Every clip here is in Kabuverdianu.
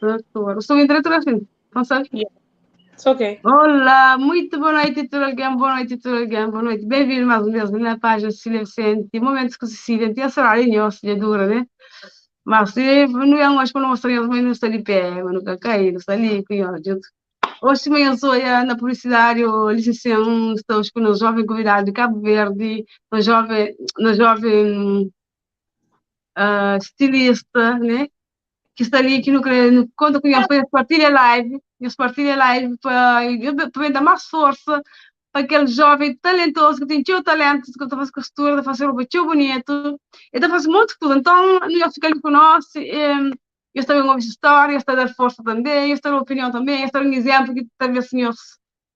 Estou em direto assim, não sabe? Yeah. It's okay. Olá, muito boa noite tudo alguém, boa noite tudo alguém, boa noite. Bem-vindo mais uma vez na página Cecília Vicente, Momentos com Cecília, tem essa hora de dura, né? Mas se não é um acho que não mostrei, mas não está de pé, mas nunca cai, não está ali, com junto. Hoje de manhã sou na publicidade, o licenciado, estamos com o jovem convidado de Cabo Verde, o jovem, no jovem estilista, né? Que está ali, que não, não conta com a partilha live, e partilha live para, para dar mais força para aquele jovem talentoso que tem teu talento, que está fazendo costura, está fazendo roupa tão bonito, e está fazendo muito coisa. Então, não fica ali conosco, e, eu estou a ouvir história, estou a dar força também, eu estou a dar opinião também, eu estou a dar um exemplo que talvez eu,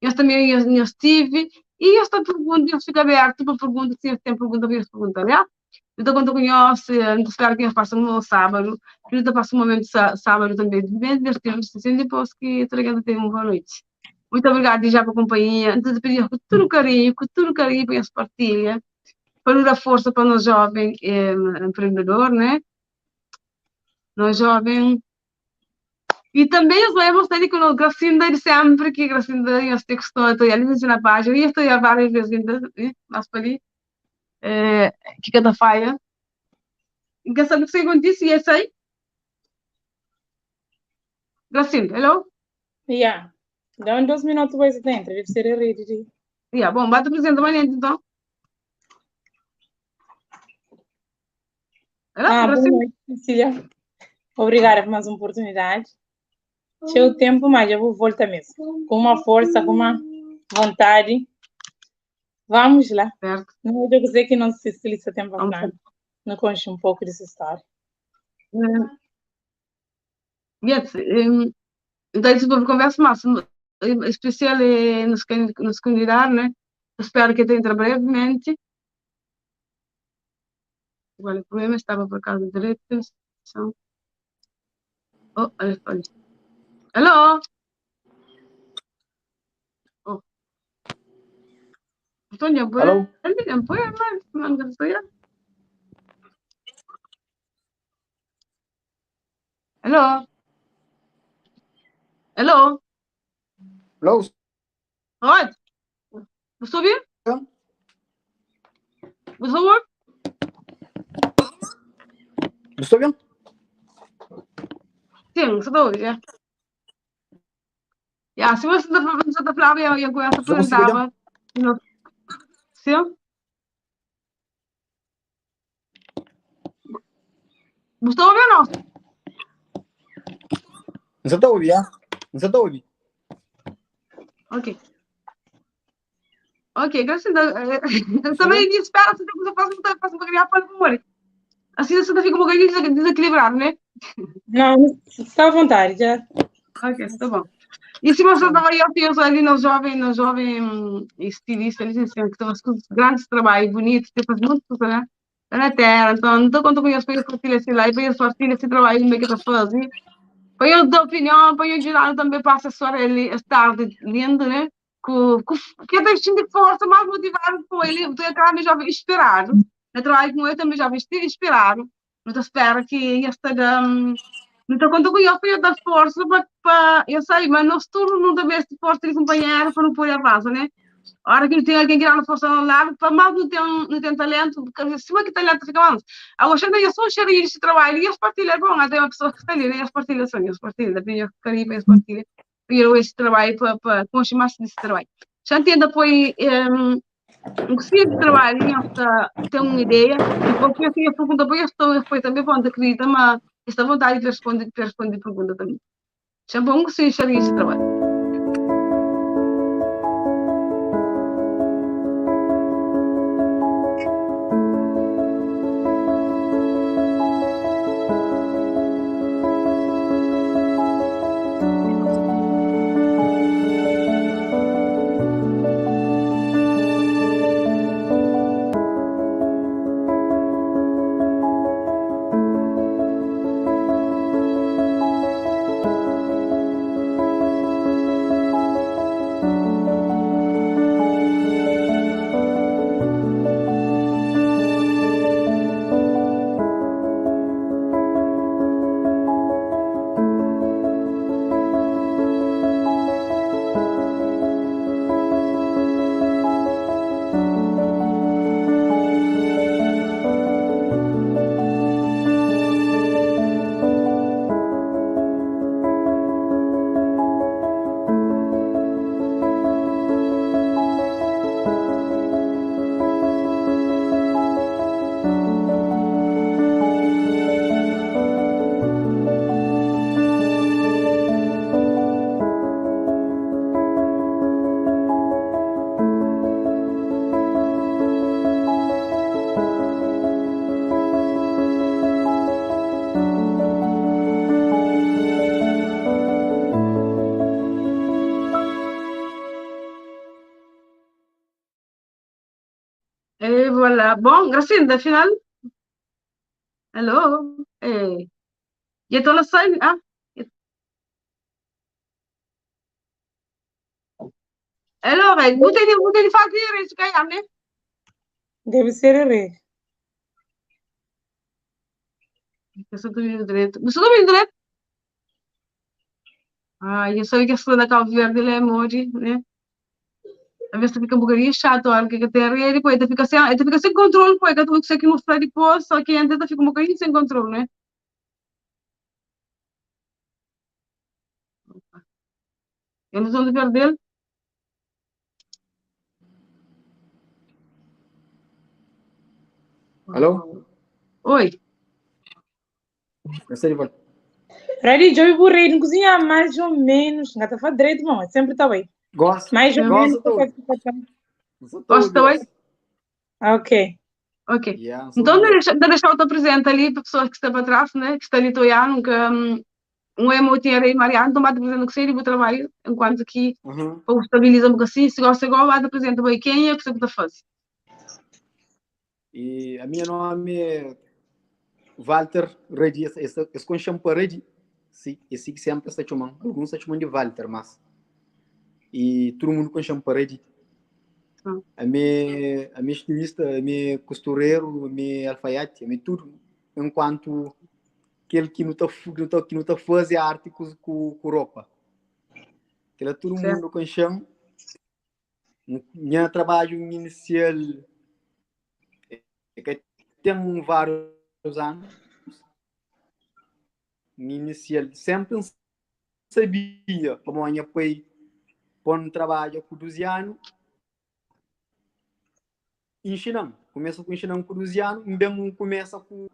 eu também eu, eu estive, e eu estou a pergunta, eu fico aberto para pergunta, se tem pergunta, eu pergunta, né? Eu estou contando com nós, espero que eu faça um sábado, que eu passe um momento sábado também, bem divertido, assim, depois que estou ter uma boa noite. Muito obrigada já pela companhia, antes de pedir com todo carinho, com todo carinho para essa partilha, para dar força para nós jovem empreendedor, né? Nós jovem. E também eu gostaria que o Gracinda de sempre, que Gracinda, eu estou estou ali na página, e estou várias vezes ainda, né? Mas para ali, que cada faia. Engraçado que você acontece, e esse aí? Gracinda, hello? Yeah. Dá um 2 minutos depois dentro, deve ser a rede. Yeah, bom, bate presente amanhã então. Hello, Ah, boa noite, Cecília. Obrigada por mais uma oportunidade. Chegou o tempo, mas eu vou voltar mesmo. Com uma força, com uma vontade. Vamos lá. Certo. Não vou dizer que não se estilista tem bastante. Não conte um pouco dessa história. Yes, então, isso foi conversa massa, especial nos, nos convidar, né? Espero que te entre brevemente. Agora, o problema estava por causa da retenção. Oh, olha, olha. Hello? Oh. Antonio, Alô? Hello? Hello? Alô? Oi? Você ouviu? Você ouviu? Você ouviu? Sim, você está ouvindo, Yeah, se você está falando, eu, eu conheço apresentava. Sim? Você está ouvindo ou não? Você está ouvindo? Você está ouvindo? Ok. Ok, graças a Deus. Também espera, se você faz, faz uma criar para morrer. Assim você fica um bocadinho desequilibrado, né? Não, está à vontade, já. Ok, está bom. E se você estava aí, eu ali no jovem, no jovem estilista, ali, assim, que estava com grandes trabalhos bonitos, que faz muito coisa, né? Tá na terra, então, não estou contando com as coisas partilha esse lá, e para as partilha esse trabalho que está fazendo. Para eu dar opinião, para eu ajudar também para assessorar ele, estar lindo, né? Que, que, que tem de força, mais motivado com ele, eu também jovem inspirado. Eu trabalho com ele também jovem inspirado. Não espero que esta não estou contando com ele para eu dar força para, para eu sei, mas nós turno não dá esta força de companheiro para não pôr avanço, né? A hora que não tem alguém que dá uma força ao lado, para mal não tem, não tem talento, porque se que talento fica antes. Agora, eu sou cheio de trabalho e as partilhas, bom, até uma pessoa que está ali, né? As partilhas são, as partilhas, da minha carinho, as partilhas. E eu esse trabalho para, para continuar esse trabalho. Já entendo, apoio, um, um de trabalho, e tem uma ideia, e porque eu tinha pergunta, eu estou, depois também vou acredita, mas esta vontade de responder, de responder pergunta também. Já bom que se enxerga esse trabalho. Lá. Bom, Gracinda, afinal. Alô? Eh. E então na sai, ah? Alô, velho, não tem de fazer isso, ganhar, né? Deve ser rei. Eu sou do direito. Você do direito? Ah, eu sei que a sou da Cabo Verde, ele é mori, né? Às vezes fica um bocadinho chato, a hora que tem a rede, depois fica sem controle, pô, que tu sei que mostrar depois, só que antes fica um bocadinho sem controle, né? Eu não sou de perder. Alô? Oi. Eu sei de volta. Ready, Joey Burrei, não cozinha mais ou menos. Não está direito, bom, sempre está bem. Gosto. Mais ou Gosto menos. Gosto também? Ok. Ok. Yeah, sou Então, de deixa, o teu presente ali para pessoas que estão para trás, né? Que estão ali a nunca um emo tinha aí Mariana, então bate presente que seria o trabalho, enquanto que Uhum. ou estabiliza um bocadinho assim, se gosta igual, bate presente bem quem é que você está fazer. E a minha nome é Walter Redi, esse, esse com chama Redi. Sim, esse que sempre está chamando. Alguns está chamando de Walter, mas e todo mundo com chama Redi. Ah. A minha estilista, a minha costureiro, a minha alfaiate, a minha tudo, enquanto aquele que não está que não tá, que não tá fazendo arte com, com, com roupa. Que é todo Certo. mundo com chama. Meu trabalho inicial é que tem vários anos. Inicial sempre sabia como a minha pai quando trabalha com 12 anos ensinando. Começa com ensinando com 12 anos, bem começa com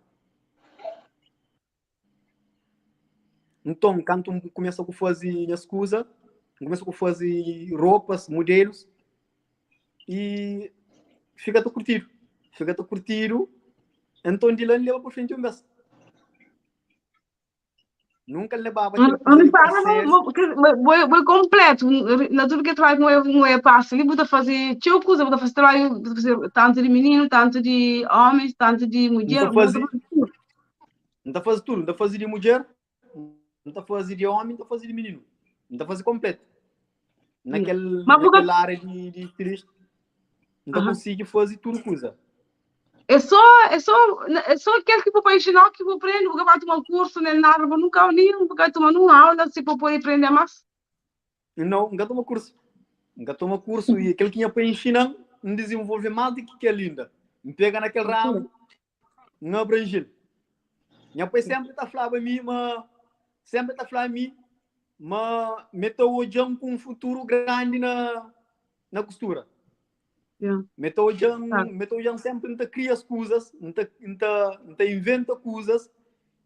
Então, quando começa a fazer as coisas, começa a fazer roupas, modelos, e fica a curtir. Fica a curtir. Então, de lá, leva para frente um mês. Nunca levava aquele coisa Não de para, parceiro. vou completo. Na tudo que trabalho não é, não é fácil. Ali vou fazer tio coisa, vou fazer trabalho, vou fazer tanto de menino, tanto de homens, tanto de mulher. Não fazer, não tá fazendo tudo, não tá fazendo de mulher, não tá fazendo de homem, não tá fazendo de menino. Não tá fazendo completo. Naquele, Mas porque- naquela área de, de estilista, não tá Aham. conseguindo fazer tudo coisa. É só aquele que vou para ensinar que vou aprender, vou vai tomar um curso, nem nada, vou nunca nem vou tomar numa aula se vou poder aprender mais. Não, nunca toma curso. Nunca toma curso e aquele que ia para ensinar, não desenvolve mais do que que é linda. Me pega naquele ramo, não abrange. Minha pai sempre tá falando a mim, mas sempre tá falando a mim, mas me tô olhando com um futuro grande na na costura. Yeah. Me tô olhando, Tá. me tô olhando sempre não cria as coisas, não tá não tá não inventa coisas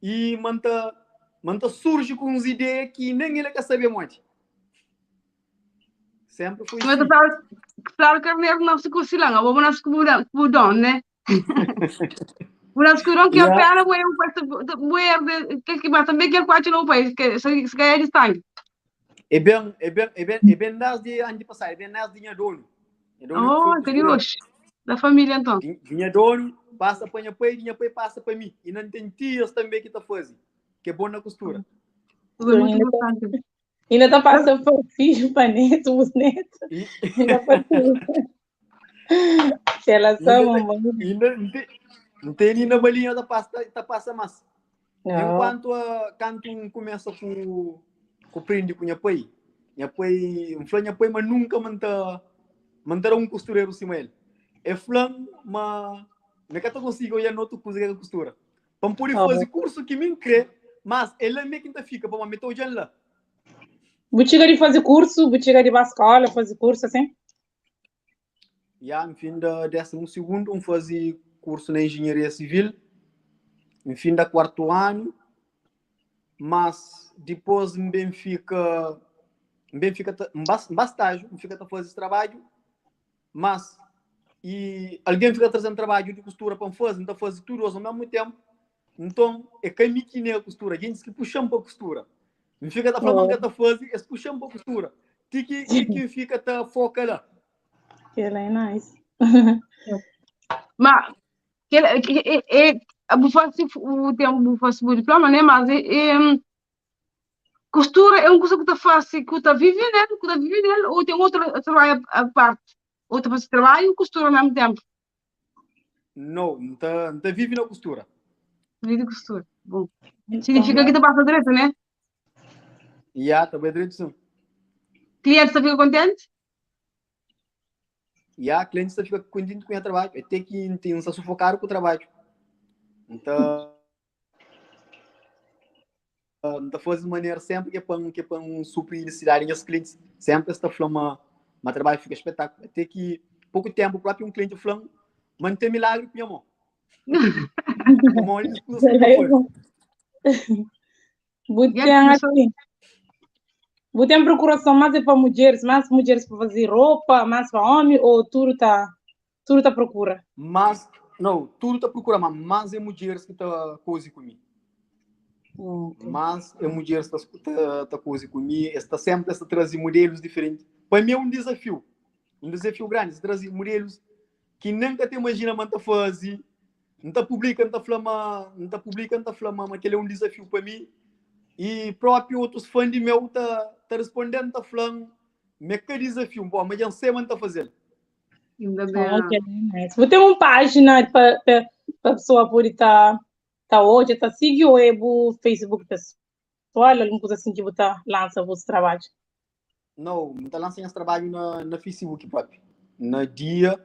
e manta manta surge com uns ideias que nem ele quer saber muito. Sempre foi Mas assim. claro, claro que não se consilanga, vou nas com o dom, né? O nosso curão que a Yeah. perna, vou vou que que mas também que é quase no país, que se se ganha de sangue. É bem, é bem, é bem, é bem das de ano passado, é bem das de minha dono. Minha dono que Oh, foi costureiro. curioso. Da família então. Minha dono passa para minha pai, minha pai passa para mim. E não tem tias também que tá fazendo, que é bom na costura. Tudo muito Ainda tá- importante. Ainda está passando para o filho, para neto, os netos. E Ainda para tudo. Se elas são ainda, uma ainda não tem, não tem nem na balinha da passa, tá passa mais. Não. Enquanto a canto um começa com com prende com minha pai, minha pai, um flan minha pai, mas nunca manta manta um costureiro cima ele. É flan, mas me que consigo olhar outro coisa que é costura. Para poder Oh. fazer curso que me crê, mas ele é meio que fica para me olhando lá. Vou chegar de fazer curso, vou chegar de ir à escola, fazer curso assim. Já, em fim da décimo segundo, um fazer curso na engenharia civil. Em fim da quarto ano, mas depois me bem fica, me bem fica, me estágio, me fica a fazer esse trabalho, mas e alguém fica trazendo trabalho de costura para me fazer, então fazer tudo ao mesmo tempo. Então, é quem me que nem a costura, gente que puxam para a costura. Me fica a falando Oh. que tá fazendo, eles puxam para a costura. Tiki, tiki fica tá foca lá. Que ela é nice. Ma kel é, é, bu fasi o tempo bu fasi bu diploma, né? Mas é, é, costura é um coisa que tu faz, que tu vive nele, que tu vive nele, ou tem outro trabalho à parte. Ou tu faz trabalho e costura ao mesmo tempo. Não, não tá, não tá vive na costura. Vive costura. Bom. Significa que tu passa direito, né? Yeah, tá bem direito sim. Cliente tá fica contente? E há clientes que fica contente com o trabalho. Até que tem um sufocar com o trabalho. Então, então faz de maneira sempre que é para que é para um suprir necessidade dos clientes. Sempre está falando uma, uma trabalho fica espetáculo. Até que pouco tempo o próprio um cliente falando, mantém milagre com minha mão. Como ele Bu tem assim. Bu tem procuração mais é para mulheres, mais mulheres para fazer roupa, mais para homem ou tudo tá tudo tá procura? Mas não, tudo tá procura, mas mais é mulheres que tá coisa comigo. Okay. Mas é mulheres que tá, tá coisa comigo, está sempre está trazer modelos diferentes. Para mim é um desafio, um desafio grande, trazer modelos que nunca te imagina mas tá fazer, não tá publica, não tá flama, não tá publica, não tá flama, mas aquele é um desafio para mim. E próprio outros fãs de meu tá, tá respondendo, tá falando, me que desafio, bom, mas eu sei mas tá fazendo. Ainda bem. Ok, nice. Vou ter uma página para a pessoa poder estar tá hoje, tá seguir ou é o Facebook pessoal, alguma coisa assim que você lança o vosso trabalho. Não, não tá lançando esse trabalho na, na Facebook próprio, na dia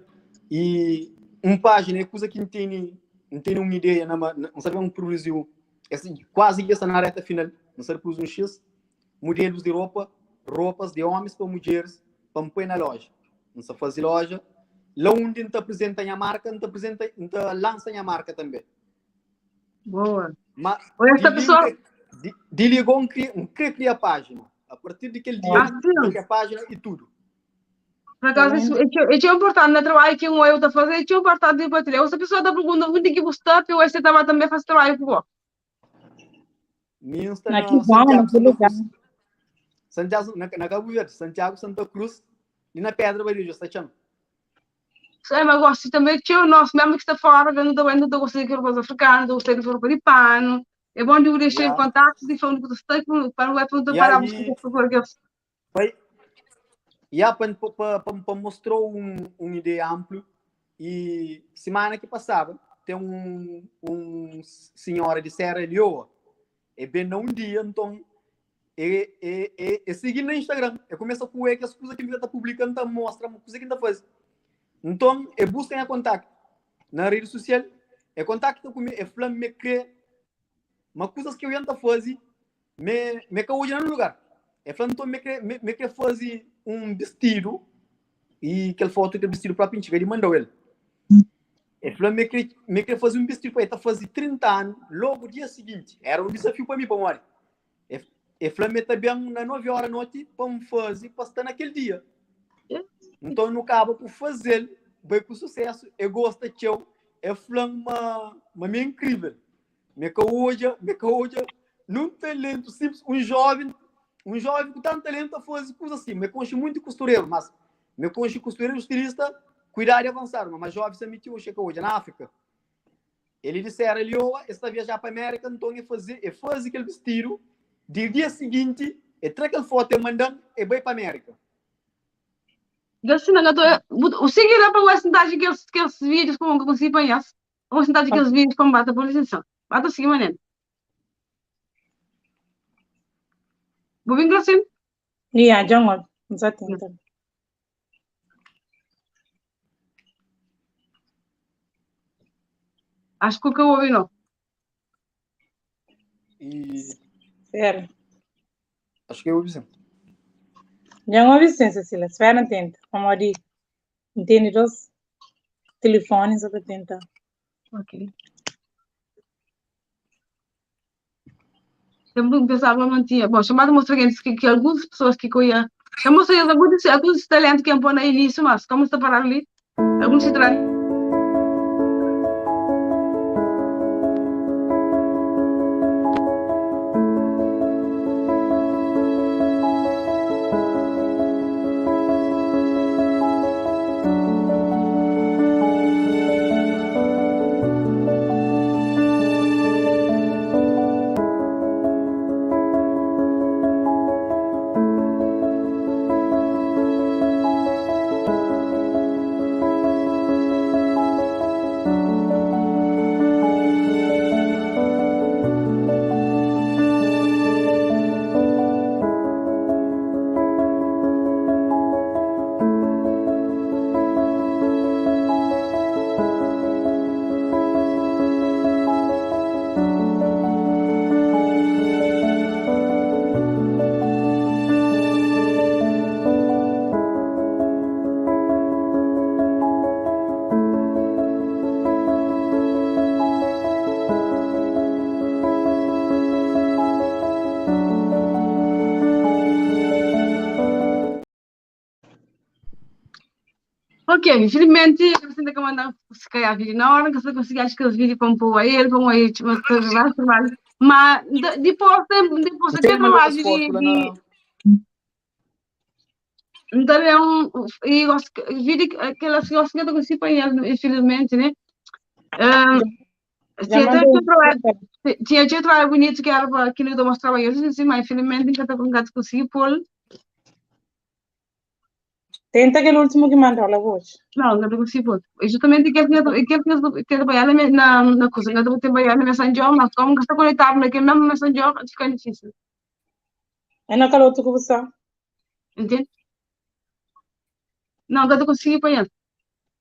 e uma página é coisa que não tem, não tem uma ideia, não, não sabe um produziu, assim, quase que está na reta final, não sabe produzir um X, modelos de roupa, roupas de homens para mulheres, para me pôr na loja. Não sabe fazer loja, lá onde não te apresenta a marca, não te apresenta, não te lança a marca também. Boa. Mas Ou essa de pessoa- li- de, de ligou um cria, um cria, cria página. A partir daquele dia, Ah, sim. cria página e tudo. Por acaso, isso é que- é que é importante no trabalho que um eu está fazendo, é que é importante de partilhar. Essa pessoa está perguntando onde que você está, eu você estava também fazendo trabalho com você. Minha está Na na que bom, Santiago, na que Santa lugar. Cruz. Santiago, na, na Cabo Verde, Santiago, Santa Cruz, e na Pedra Baril, está chama. É, mas gosto também, tinha o nosso mesmo que está fora, eu não estou não estou gostando de roupas africanas, estou gostando de roupa de pano. É bom de deixar Yeah. contato de onde você está, para não é para não E parar aí- buscar por que Pai, e para mostrar um, um ideia amplo, e semana que passava, tem um, um senhora de Serra Leoa, é bem não um dia, então, é, é, é, é seguir no Instagram, é começa com que as coisas que ele está publicando, tá mostra, a coisa que ele está fazendo. Então, é busca em contato na rede social, é contato comigo, é falando me que uma coisas que eu ia fazer, me me que hoje no lugar. É falando então me que me, me que fazer um vestido e aquele foto que vestido para pintar, ele mandou ele. É falando me que me que fazer um vestido para ele tá fazer 30 anos, logo dia seguinte. Era um desafio para mim, para morrer. É é falando me tá bem na 9 horas da noite para me fazer, para estar naquele dia. Então, no cabo por fazer, bem com sucesso, eu gosto de eu, é falando uma, uma minha incrível. Me que hoje, me que hoje, num talento simples, um jovem com tanto talento a fazer coisa assim. Me conche muito costureiro, mas me conche costureiro estilista, cuidar e avançar. Mas jovem se meteu, chega hoje na África. Ele disse, era Leoa, está viajar para a América, então é fazer, é fazer aquele vestido, de dia seguinte, é trazer aquela foto e mandando, e vai para a América. Assim, não, eu tô, o seguir lá para o sentagem que eles que eles vídeos como que eu consigo apanhar. Vou sentar aqueles vídeos como bata por licença. Bata seguir mané. Vou vir assim. Yeah, John, não atenta. Acho que o que eu ouvi não. E Espera. acho que eu ouvi sim. Já ouvi sim, Cecília. Espera, atenta. Como de entende dos telefones, eu tenta. Ok. Sempre pensava não tinha. Bom, chamado mostrar que, que algumas pessoas que conhecem. Já mostrei alguns, alguns talentos que eu no início, mas como está parado ali, alguns se trazem. Ok, infelizmente, eu sinto que mandar se calhar vídeo na hora, que se conseguir acho que os vídeos para pôr a ele, para aí, mas mais trabalho. Mas depois tem, depois Tem tem mandou trabalho as fotos lá de na. então é um e gosto vídeo aquela que gosto que eu consigo apanhar, infelizmente, né? Já, já Tinha até mandou. um trabalho, tinha tinha trabalho bonito que era para aquilo que eu mostrava eu disse assim, mas infelizmente nunca estou com gato consegui pôr. Tenta aquele último que mandou lá hoje. Não, não consigo pôr. E justamente aquele que eu trabalhar na coisa, eu estou trabalhando na Messenger, mas como que está conectado naquele mesmo Messenger, fica difícil. É naquele outro que você. Entende? Não, não consigo apanhar.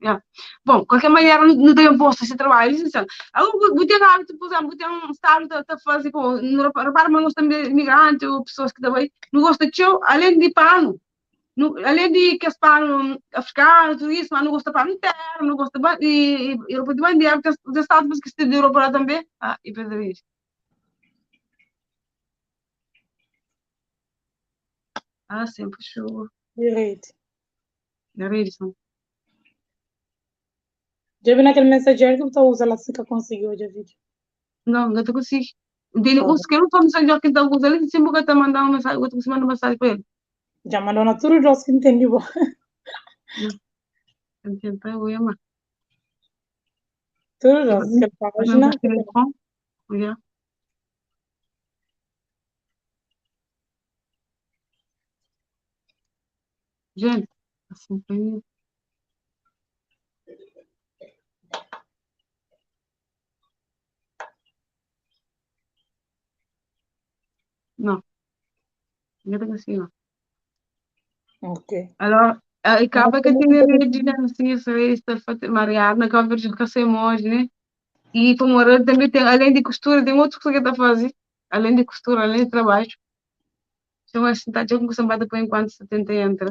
Yeah. Bom, qualquer maneira, não tenho posto esse trabalho. Assim, eu tenho hábito, por exemplo, tenho um estado de fazer, pô, não repara, mas nós também imigrante ou pessoas que também não gostam de show, além de pano, não, além de que é pano africano, tudo isso, mas não gosta de pano interno, não gosta de e roupa de bandeira, porque os estados que estão de Europa lá também, ah, e perder isso. Ah, sempre chuva. Direito. Na rede, são. Já vi naquele mensageiro que você usa lá se que conseguiu hoje o vídeo. Não, não consigo. Dele, Oh. os que não estão me que então usa ele sempre que tá mandando uma mensagem, eu tô mandando mensagem para ele. Já mandou na tudo dos que entendi. Bom. Entendo, eu ia, mas. Tudo dos que página. Yeah. Gente, assim, foi... Não. Não consigo. Ok. Alors, acaba que tem rede, né? Assim, isso aí, está Mariana, acaba de ficar sem hoje, né? E como ela também tem, além de costura, tem outras coisas que está fazendo. Além de costura, além de trabalho. Então, assim, tá com sambada por enquanto, você tenta entrar.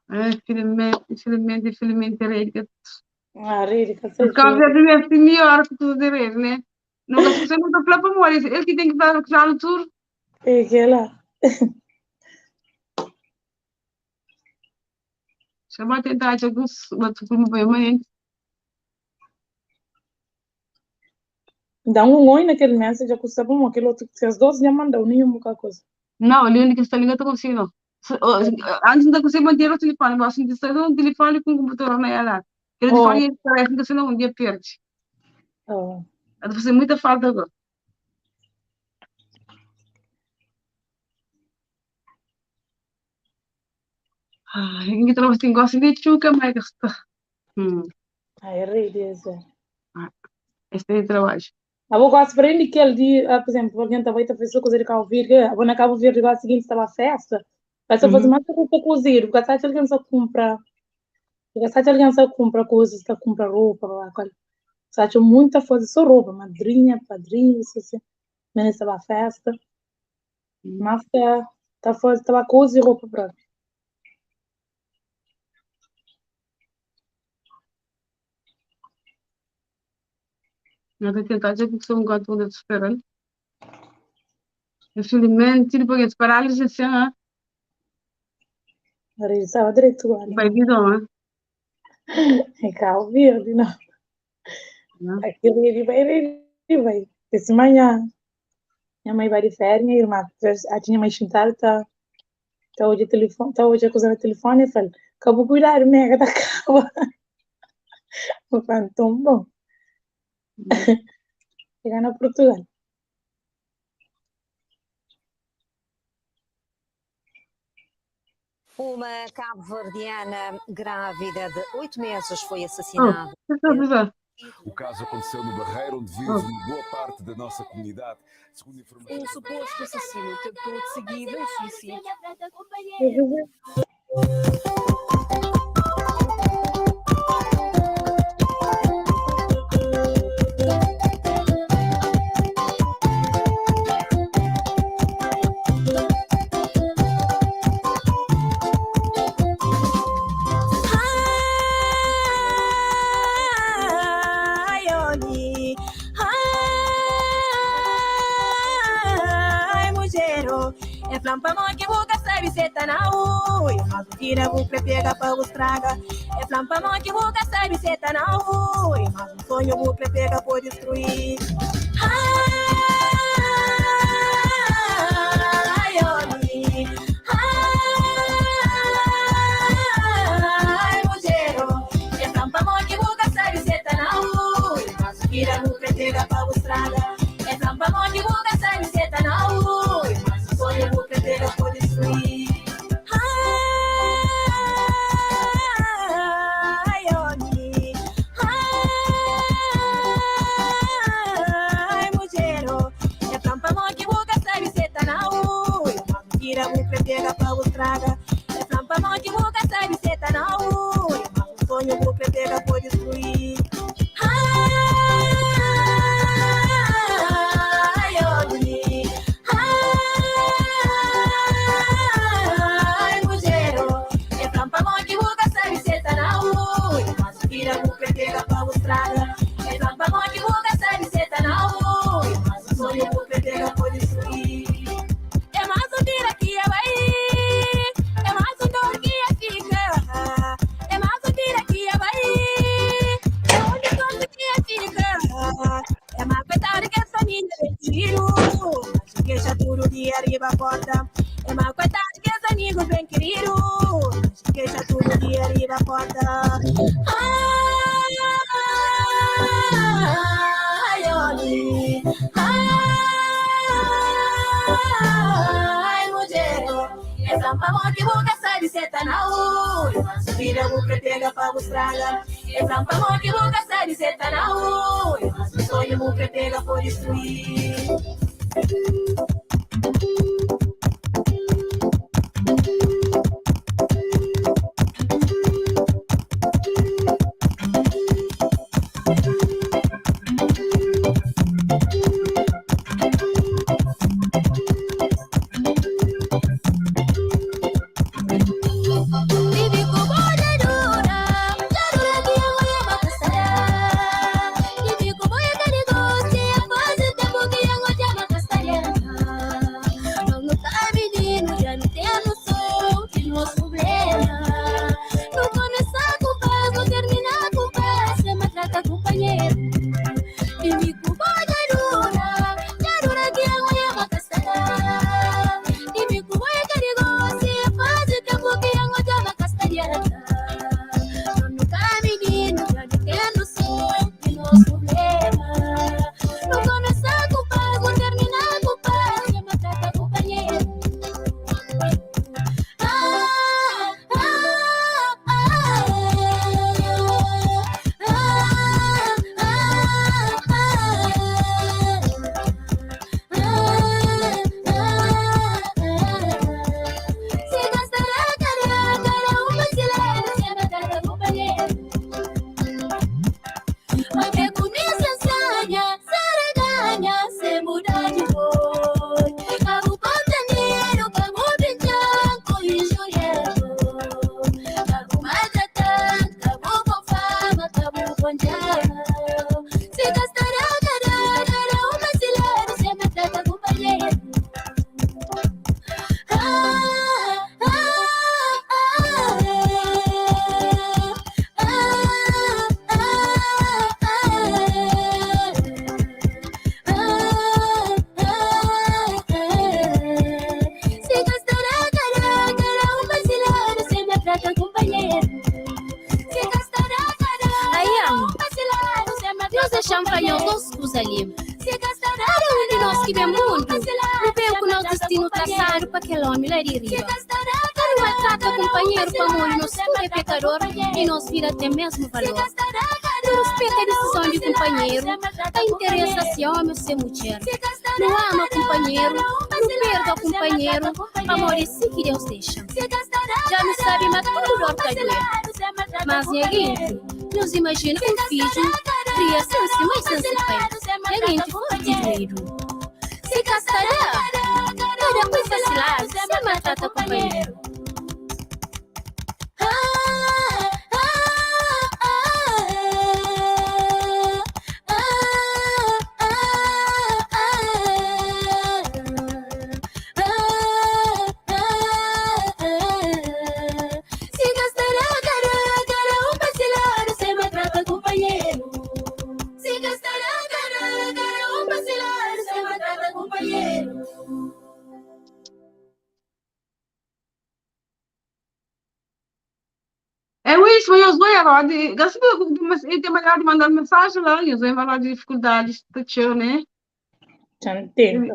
É, infelizmente, infelizmente, infelizmente, rede. Ah, rede, que Por causa da primeira melhor que tudo de rede, né? Nunca se você nunca falou para morrer, ele que tem que falar no tour. É que ela. Chama tentar de alguns, outro como bem, Dá um oi naquele mensagem, já custa bom, aquele outro que as duas já mandou nenhuma coisa. Não, ali onde que está ligado, eu consigo, não. Antes não consigo manter o telefone, mas assim, está um telefone com o computador na ela. Aquele Oh. telefone parece que você não um dia perde. Oh. Vai fazer muita falta agora. Ai, ninguém trabalha assim, gosta de chuca, mas está. Ai, rede, esse. Este é o trabalho. A vou quase para ele que ele dia, por exemplo, alguém também está fazendo coisa de Cabo Verde, a vou na Cabo Verde igual seguinte estava a festa, vai só fazer mais roupa cozer, porque sabe que alguém só compra, porque sabe que alguém só compra coisas, está compra roupa, blá, blá, sabe muita coisa, só roupa, madrinha, padrinho, isso assim, mas estava a festa, mas tá fazendo, estava cozer roupa própria. Eu vou tentar dizer que sou um gato de esperando. Infelizmente, depois de parálise, assim, ah. Estava direito agora. Vai vir, não, é? É Cabo Verde, não. Não. Aquele ele vai, ele vai. Esse manhã, minha mãe vai de férias, minha irmã, a tinha mais sentada, tá hoje telefone, tá hoje acusando o telefone, eu falei, acabou cuidar, mega da cama. O phantom bom. Chegar na Portugal. Uma cabo-verdiana grávida de 8 meses foi assassinada. Oh, O caso aconteceu no Barreiro, onde vive uma boa parte da nossa comunidade. Segundo informações... Um suposto assassino tentou de seguida o suicídio. Companheiro, é flam pa mão que buca sabe se tá na ui, mas o tira bu pega pa o estraga. É flam pa mão que buca sabe se tá na ui, mas o sonho bu pega por destruir. Ai, homem, ai, mulher, é flam pa mão que buca sabe se tá na ui, mas o tira bu pega pa o estraga. É flam pa mão que buca sabe se tá na ui, mas o sonho bu pega por destruir. Ai, homem, ai, mulher, é flam pa mão que buca sabe se tá na ui, mas o tira bu pega pa o estraga. É flam pa mão que buca sabe se tá na ui, mas o sonho bu pega por destruir. Ai, homem, ai, mulher, é flam pa mão que buca sabe se tá na ui, mas o tira bu pega pa o estraga. É flam pa mão que buca sabe se tá na ui, mas o sonho bu pega por destruir. É mais um tira que vai, é mais um dor que fica, é mais um tira que vai, é onde todo que fica. É uma coitada que essa família vem tiro, mas queixa tudo de arriba a porta. É uma coitada que esse amigo bem querido, mas queixa tudo de arriba a porta. Ai, homem, ai, mulher, é flam pa mão que buca sabe se tá na ui, mas vira bu pega pa o estraga. É flam pa mão que buca sabe se tá na ui, mas o sonho bu pega por destruir. Vivi com boia dura, dura que eu ia macassar. Vivi com boia carigosi, faz tempo que eu ia macassar. Não tá menino, já não tem noção de nosso problema. Não começar com paz, não terminar com paz, se matraca companheiro. Vivi com boia dura, dura que eu ia macassar. Vivi com boia carigosi, faz tempo que eu ia macassar. Não tá menino, já não tem noção de nosso problema. Não começar com paz, não terminar com paz, se matraca companheiro. Ah, ah, ah, ah, ah, Se gastará cara, cara, uma cilada, se matraca companheiro. Mas começa sanha, saraganha, se muda de cor. Cabo pantaneiro, cabo brincanco e joiero. Cabo maltratar, cabo com fama, cabo com diabo. Se gastará, cara, cara, uma cilada, se matraca companheiro. Ah, ah, ah, ah, ah, Se gastará, cara, cara, uma cilada, se matraca companheiro. Se gastará, cara, Aí, uma cilada, se matraca nós achamos que nós coisas ali. Cada um de nós que vem mundo, não vem com nosso destino traçado para aquele homem lá de riba. Cada maltrata companheiro para amor, nós tudo é pecador e nós vida tem mesmo valor. Não respeita a decisão de companheiro, não interessa se é homem ou se é mulher. Não ama companheiro, não perdoa companheiro, amor é sim que Deus deixa. Já não sabe, mas tudo dor tá doer. Mas ninguém nos imagina um filho, cria sem se mãe, sem se pai. Ninguém forte doido. Se casará, cada coisa se lá, se maltrata companheiro. Ah, ah, ah, ah, ah, ah, É isso, mas eu vou agora. Gasta eu tenho melhor de mandar mensagem lá, eu vou falar de dificuldades, tá tchau, né? Já tenta.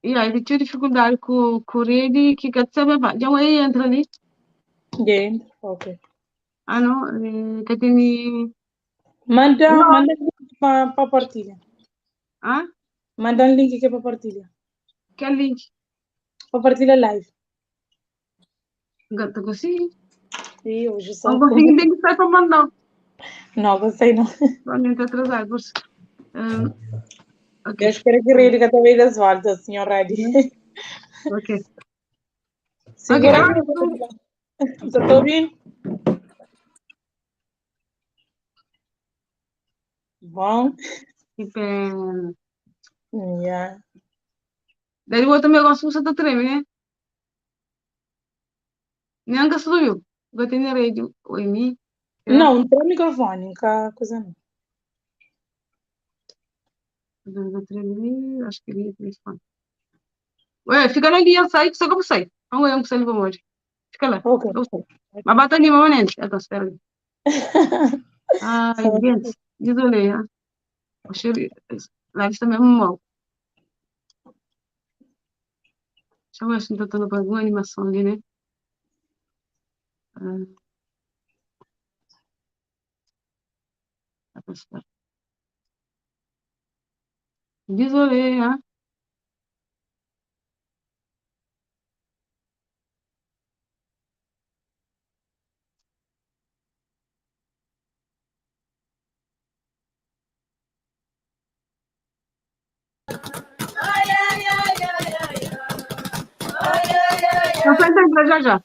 E aí, tinha dificuldade com rede, que quer saber, já aí entra ali. Entra, ok. Ah, não, que tem... Manda, manda link para partilha. Ah? Manda um link aqui para partilha. Que link? Para partilha live. Não consigo. Sim, hoje só. Não consigo, tem que sair para mandar. Não, gostei não. Não, está atrasado. Por... Okay. Eu espero que rede que também das voltas, senhor Radi. Ok. Segura. Okay. Tá ouvindo? Bom. Que pena. Yeah. Daí o outro negócio você tá treme, né? Nem que subiu. Vou ter rede. Oi, mim. Não, não tem microfone, nunca coisa não. Vou tremer, acho que ele telefone. Ué, fica na linha, sai, só que eu saio. Vamos ver um que sai, vamos Fica lá. Ok. Eu saio. Mas bata ali, mamãe, Eu tô esperando. Ai, gente, désolé. Hein? Lá está mesmo mal. Deixa eu ver se não está dando alguma animação ali, né? Ah. Désolé, hein? Não sai já já.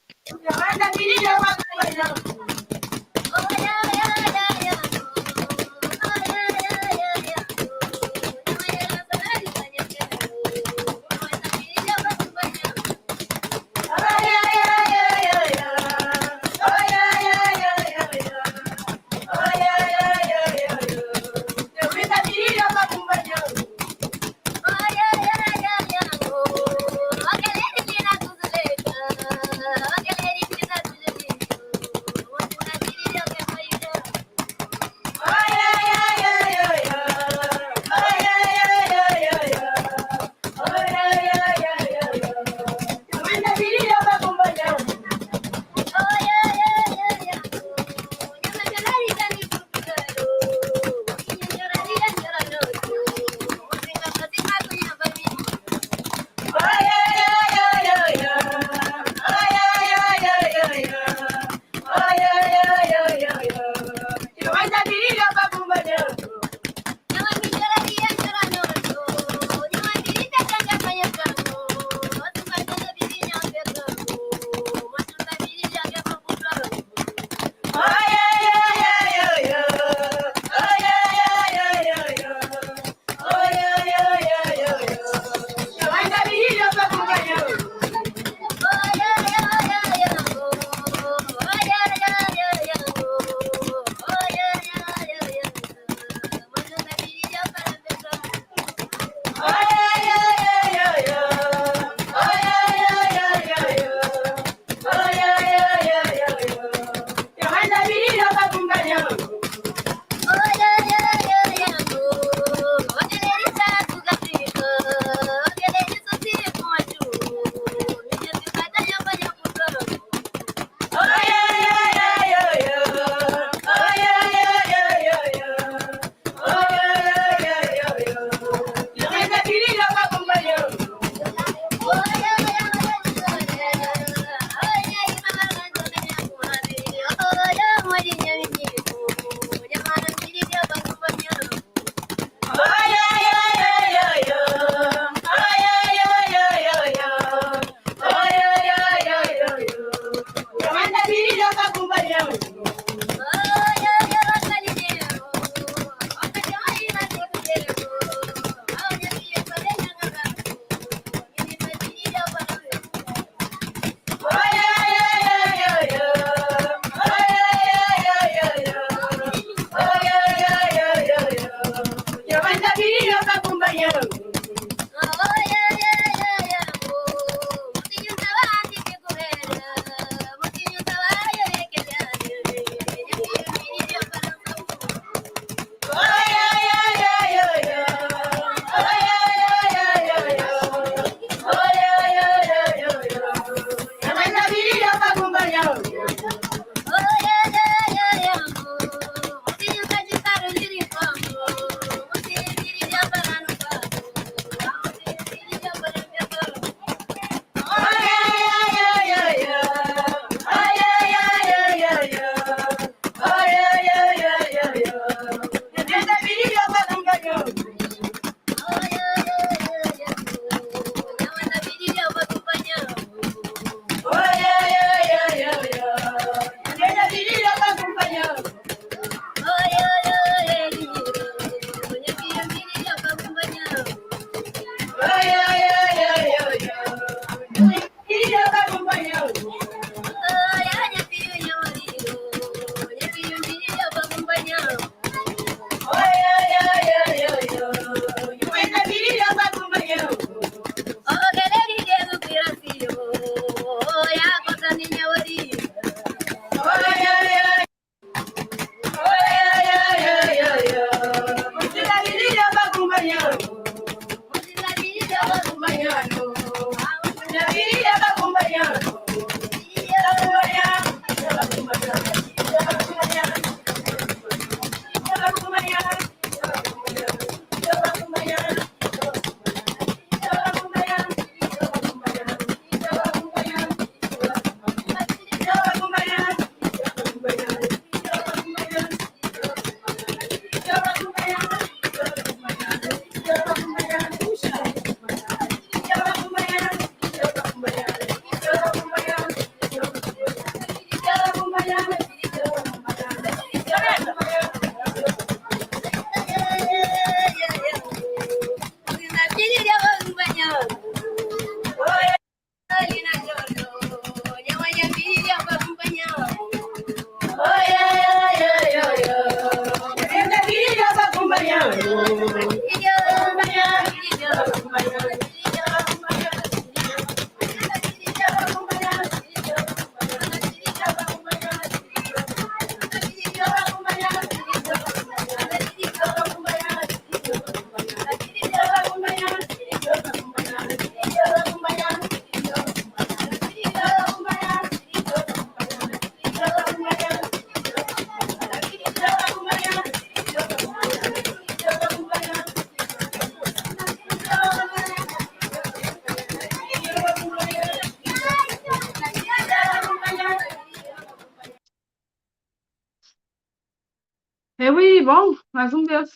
Bom, mais um vez.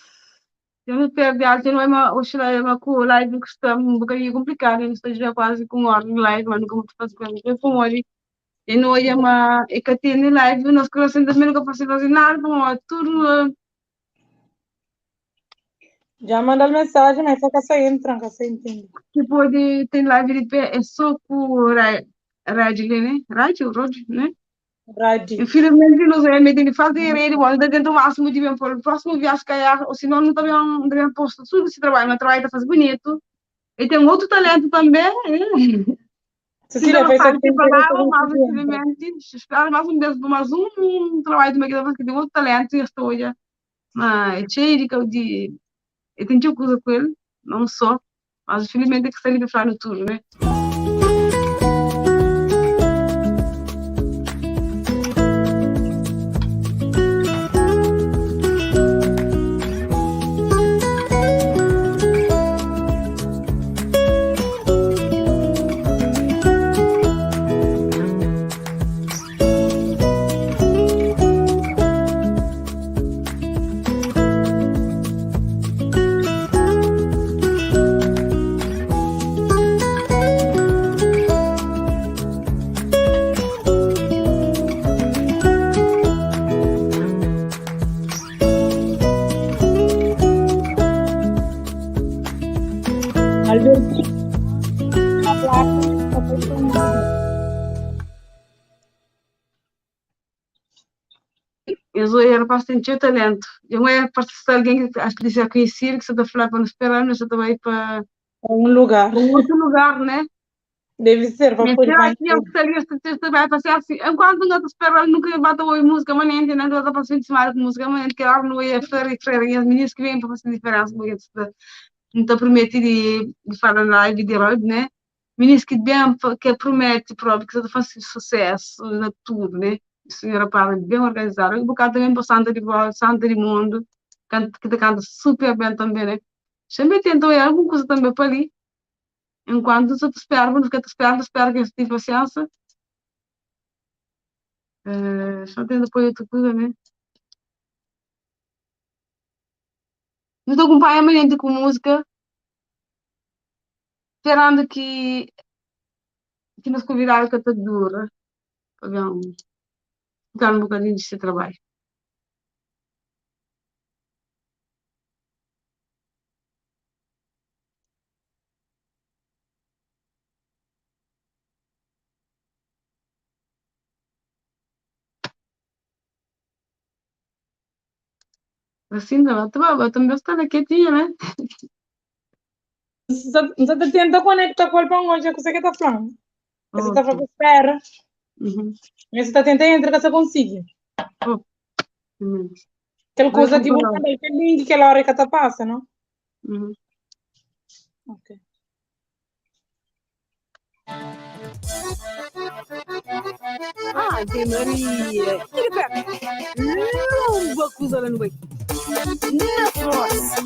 Eu não perdi a não é uma, hoje é uma com live que está um bocadinho complicado, eu não estou já quase com hora de live, mas nunca vou fazer coisa com hoje. E não é uma, é que tem live, nós coração também nunca faço fazer nada, bom, tudo. Já manda mensagem, mas fica sem tranca, sem entender. Tipo, de, tem live de pé, é só com rádio, né? Rádio, rádio, né? Rádio. Infelizmente, não sei, me tem que fazer ele, bom, dentro do máximo de bem, para o próximo viagem, calhar, ou senão não também não também posto tudo esse trabalho, mas trabalho está fazendo bonito. E tem um outro talento também, né? Cecília, não vai ser sabe que falar, mas infelizmente, espero mais um mês, mais um trabalho de uma que tem outro talento e estou já. Mas é cheio de, eu tenho coisa com ele, não só, mas infelizmente é que está ali para falar no tudo, né? Eu era bastante talento. Eu era para alguém que acho que disse a conhecer, que você está falando para nos esperar, mas eu também para um lugar. Um outro lugar, né? Deve ser, para poder. Será que eu gostaria de também passar assim? Enquanto não estou esperando, nunca bato ouvir música, mas nem entendo, não estou passando de com música, mas que ela não ia freira e as meninas que vêm para fazer diferença, porque não te promete de falar na live de road, né? Meninas que bem, que promete próprio, que você faz sucesso na tudo, né? Senhora Paula, bem organizada. Um bocado também para Santa de Bola, Santa de Mundo, que canta super bem também, né? Sempre tentou ir alguma coisa também para ali. Enquanto você te espera, não fica te esperando, espera que você tenha paciência. Só tem depois outra coisa, né? Não estou acompanhando gente com música, esperando que nos convidaram que está dura, para ver um ficar um bocadinho desse trabalho. Assim, não, também está quietinha, né? Você tenta conectar com o pão hoje, que você que está falando. Você está falando, espera. Uhum. Mas você está tentando entrar que você consegue. Oh. Aquela coisa que você manda, aquele link que aquela hora que tá passa, não? Uhum. Ok. Ave Maria! Tira pé! Lomba coisa lá no meio! Na força!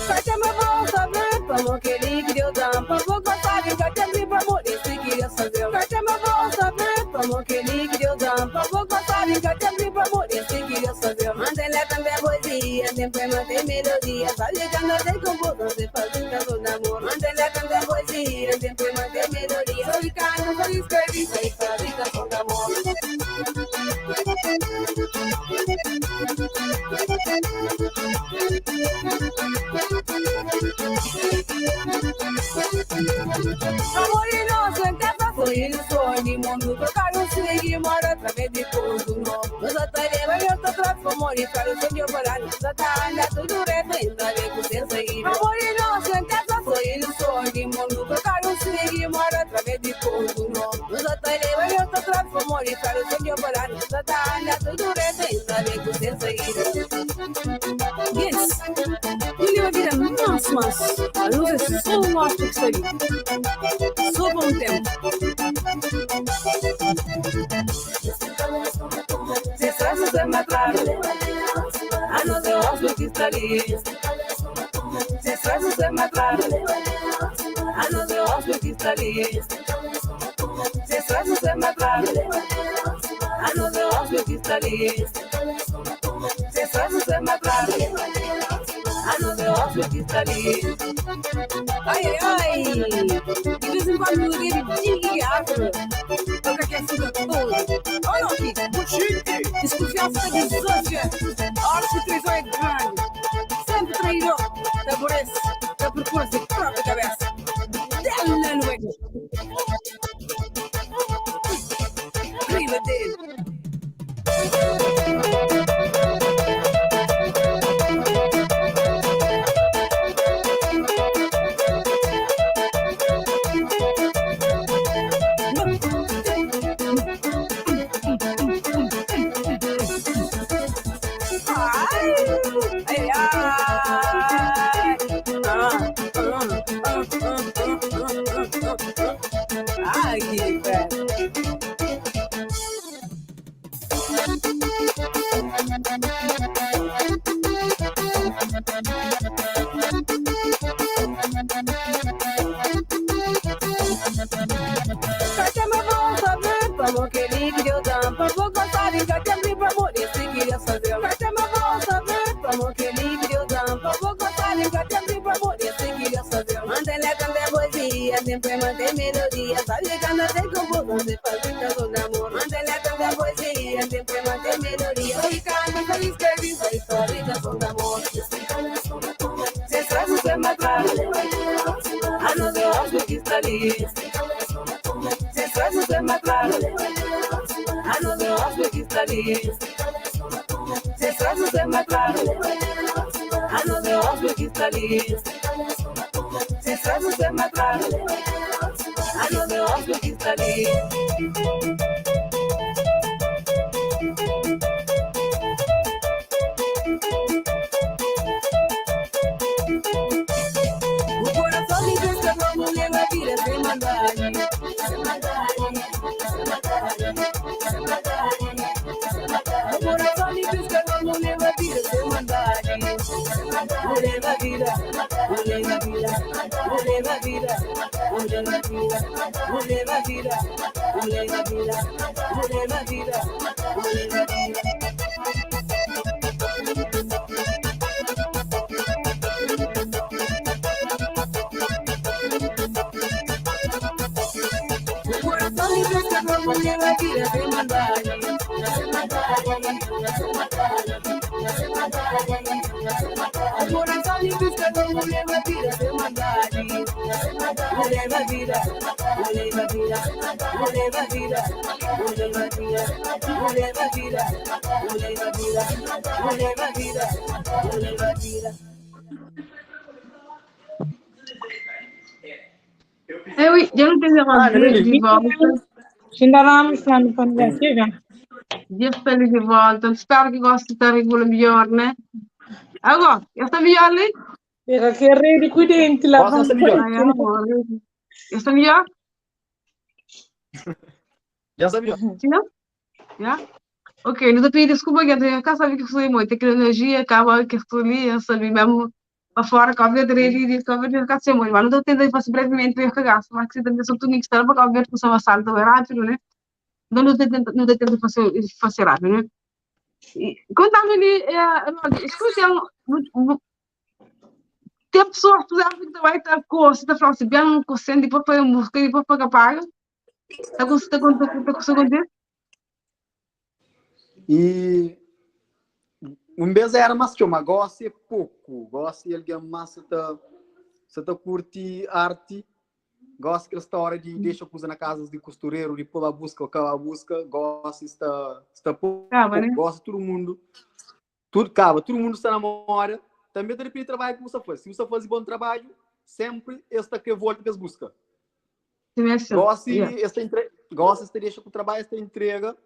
Faça-me bolsa, vem, que ele que deu tampa, vou passar em casa, pra morrer, se queria saber. Faça-me bolsa, vem, que ele que deu tampa, vou passar em casa, pra morrer, se queria saber. Mantém também poesia, tem poema, tem melodia, sabe que anda tem composição, se faz um canto de amor. Mantém também poesia, tem poema, tem melodia, só de canto, só de escrevi, sei fazer canção de amor. Amor inocente, foi no sonho, mundo tocar um swing, mora através de tudo novo. Nós atalhamos, eu tô transformando e falo sem eu parar, nós atalha tudo refém, ver com sem sair. Amor inocente, foi no sonho, mundo tocar um swing, mora através de tudo novo. Nós atalhamos, eu tô transformando e falo sem eu parar, nós atalha tudo refém, ver com sem sair. Yes, ele vai virar manso, manso. A luz é só um astro que está ali. Só por um tempo. Se traça se me atrás, a não ser o astro que está ali. Se traça se me atrás, Anos é hóspede que está ali. Se estressa, se mata. Anos é hóspede que está ali. Se estressa, se mata. Anos é hóspede que está ali. Ai, ai, ai. De vez em quando eu digo árvore. Porque quer fica todo. Olha aqui. Desconfiança de desafio. A hora que traição é grande. Sempre traidor. Aborrece. Da procura de própria cabeça. Dela luego. Riba dele. Ai, ai, ai. Ah, ah, ah, ah, ah, ah, ah. Ai, que velho. Kachama bom saber, como que ele deu tampa, vou gostar de cachama pra morrer, se queria fazer. Kachama bom saber, como que ele deu tampa, vou gostar de cachama pra morrer, se queria fazer. Mantém canta poesia, sempre mantém melodia, sabe canta tem composição, se faz canção de amor. Mantém canta poesia, sempre mantém melodia, sabe canta, sabe escreve, sabe fazer canção de amor. Se estressa, se mata, a não ser óbvio que está ali. Se estressa, se mata, a não ser óbvio que está ali. Se estressa, se mata, a não ser óbvio que está ali. Se estressa, se mata, a não ser óbvio que está ali. O coração me pescador, mulher na vida sem maldade. Sem maldade, sem maldade, sem maldade, sem maldade. O coração me pescador, mulher na vida sem maldade. Mulher na vida, mulher na vida, mulher na vida, mulher na vida, mulher na vida, mulher na vida, mulher na vida, mulher na vida. O coração me pescador, mulher na vida sem maldade. Sem maldade, sem maldade, sem maldade, sem maldade. O coração me pescador, mulher na vida sem maldade. Mulher na vida, mulher na vida, mulher na vida, mulher na vida, mulher na vida, mulher na vida, mulher na vida, mulher na vida. Eh oui, já não tenho Ah, agora de volta. Ainda vamos falando quando vai chegar. Já está ali de volta. Espero que goste de regula melhor, né? Agora, já está melhor ali? Pega que rede cuidente lá. Gosta vamos está melhor. Ai, amor. Já está melhor? Já está melhor. Sim, não? Já? Ok, não te pedi desculpa, que eu tenho cá sabe que foi muito, aquela energia acaba que estou ali, eu sabe mesmo para fora, que eu teria de que eu ficar sem muito, mas não estou tentando fazer brevemente para eu cagar, mas que também sou tudo que está para ver que sou salto é rápido, né? Então não estou tentando não estou tentando fazer rápido, né? E contando ali, é, escuta, tem pessoas, por exemplo, que também está com, se está falando assim, bem consciente, depois põe a música, depois paga paga. Está com, está com, está com, está com, está com, E um vez era mais que uma gosta é pouco, gosta de alguém mais você tá, você tá curte arte, gosta aquela história de deixa coisa na casa de costureiro, de pôr a busca, acaba a busca, gosta está pouco, Acaba, né? gosta todo mundo, tudo acaba, todo mundo está na memória. Também tem que trabalho que você faz. Se você faz bom trabalho, sempre está que volta para busca. Gosta Yeah. esta entre... gosta esta deixa com o trabalho, esta entrega.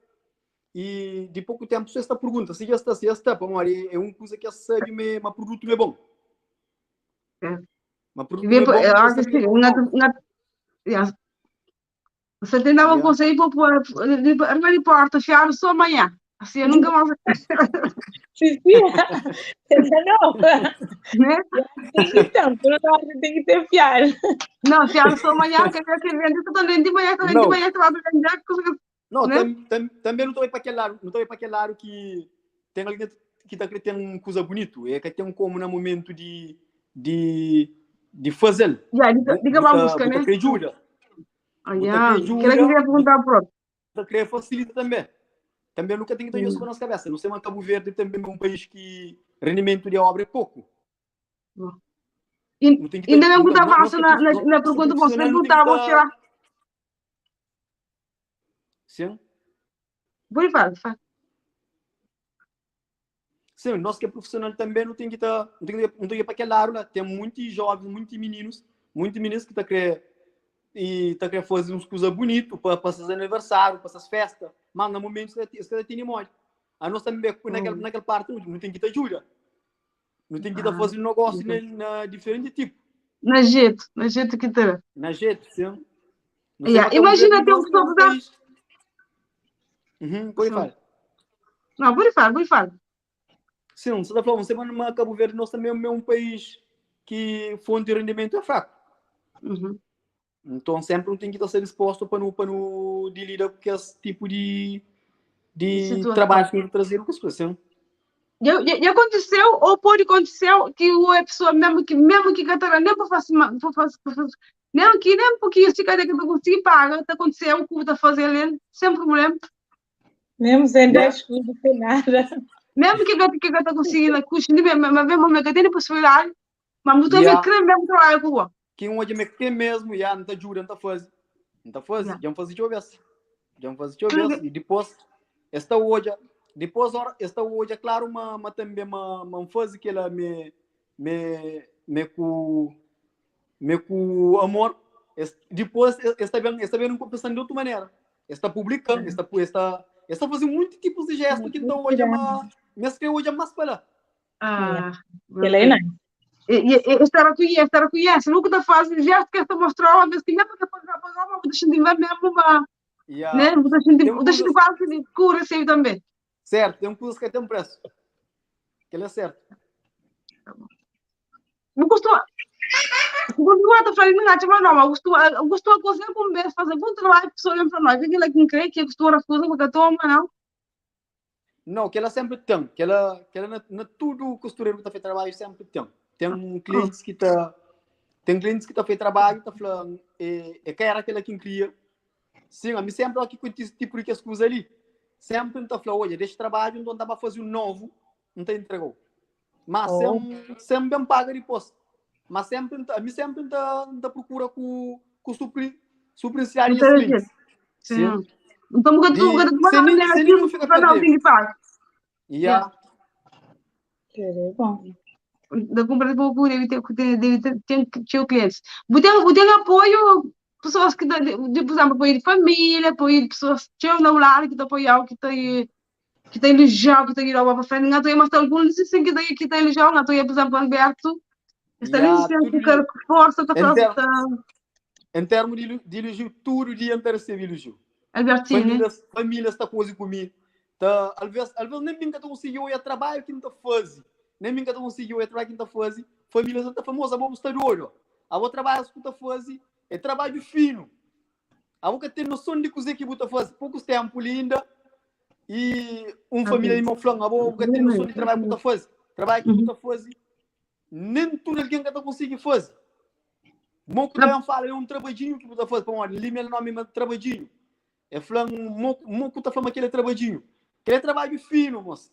E de pouco tempo você está pergunta, se está, se está, para é uma coisa que sabe, me, mas produto é bom. É. Mas produto Vê, é bom, eu acho você que sim, yeah. Você tem dado um Yeah. conselho para pôr, armar de porta, fechar só amanhã. Assim, eu nunca mais. Sim, sim. Não. Né? Tem que ter, por outro lado, tem que ter fiado. Não, fiado só amanhã, que é que vende, estou vendo de manhã, estou vendo de manhã, estou vendo Não, né? também não estou para aquele lado, não estou para aquele lado que tem alguém que está querendo um coisa bonito, é que tem um como no momento de fazer. Yeah, diga uma busca, né? Porque ajuda. Ah, yeah. Quero que eu perguntar próprio. Porque facilita também. Também nunca tem que ter isso na nossa cabeça. Não sei, mas Cabo Verde também é um país que rendimento de obra é pouco. E, ainda não perguntava na pergunta, você perguntava, será? Sim. Vou falar, fala. Sim, nós que é profissional também não tem que estar, não tem que, não tem que ir para aquele lado lá. Tem muitos jovens, muitos meninos, muitos meninos que tá querendo e tá querendo fazer uns coisas bonitas para passar aniversário, para essas festas, mas no momento eles querem ter memória. A nós também naquela parte não tem que ter ajuda. Não tem que estar fazendo negócio na diferente tipo. Na jeito que tá. Na jeito, sim. Yeah. Imagina ter um pessoa da... Uhum, pode falar. Não, pode falar, pode falar. Sim, você está falando, você vai Cabo Verde, nós também é um país que fonte de rendimento é fraco. Uhum. Então sempre não tem que estar disposto para não de lidar com esse tipo de trabalho que trazer com as pessoas. E aconteceu, ou pode acontecer, que a pessoa mesmo que catará, nem para fazer, nem que nem porque se cada que conseguir paga, tá aconteceu, o que está fazendo, sem problema. Mesmo sem desculpa, sem nada. Mesmo que que está conseguindo, custa, mas mesmo que tem possibilidade, mas muito bem crê mesmo trabalho com o que um hoje me quer mesmo, já não tá ajuda, não tá fazendo. Não tá fazendo, já não faz de vez. Já não faz de vez. E depois, esta hoje, depois, esta hoje, é claro, mas também, mas faz que ela me com amor. Depois, está bem, não pensando de outra maneira. Está publicando, está fazendo muitos tipos de gestos que então hoje, mas que hoje é mais para lá. Ah, ela é nice. E esta reconhece, nunca está fazendo gesto que esta mostrou, mas que mesmo que pagar, mas deixa de ver mesmo uma, né? Deixa de quase de cura assim também. Certo, tem um custo que tem um preço. Que ele é certo. Não costuma. Quando eu falando, não acho, mas não, eu costumo cozinhar com bem, fazer bom trabalho, pessoa vem para nós, aquilo que crê que costuma refusa porque toma, não? Não, que ela sempre tem, que ela na tudo costureiro que está feito trabalho sempre tem. Tem clientes que tá, tem clientes que tá feito trabalho, tá falando, é que era aquela que cria. Sim, a mim sempre aqui com esse tipo de coisa ali. Sempre tá falando, olha, deste trabalho não dá para fazer um novo, não te entregou. Mas sempre bem paga depois. Mas sempre, a mim sempre tá procura com suprinciar e clientes. Sim. Então, porque tu não fica não tem que pagar. Yeah. Bom. Da compra de pouco deve ter ter clientes. Você tem apoio pessoas que de, por exemplo, apoio de família, apoio de pessoas que estão ao lado que te apoiam, que te que te elogiam, que te ir para frente, não tem mais alguns dizem que te que te elogiam, não tem, por exemplo, Alberto, está ali dizendo que força, tá em termos de elogio, todo dia inteiro recebe elogio. Albertino. Família está quase comigo. Tá, às vezes nem nunca conseguiu ir a trabalho que não tá fazendo. Nem nunca conseguiu ir a trabalho que não tá fazendo. Família está famosa, vamos estar de olho. A vou trabalho que tá fazendo é trabalho fino. A vou ter noção de coisa que você faz pouco tempo linda e um família irmão falando, a vou ter noção de trabalho que tá fazendo. Trabalho que tá fazendo. Nem tudo alguém que tá conseguindo fazer. Bom que também fala é um trabalhinho que você faz para um ali meu nome é trabalhinho. É falando mo que tá falando aquele trabalhinho. Aquele trabalho fino, moço.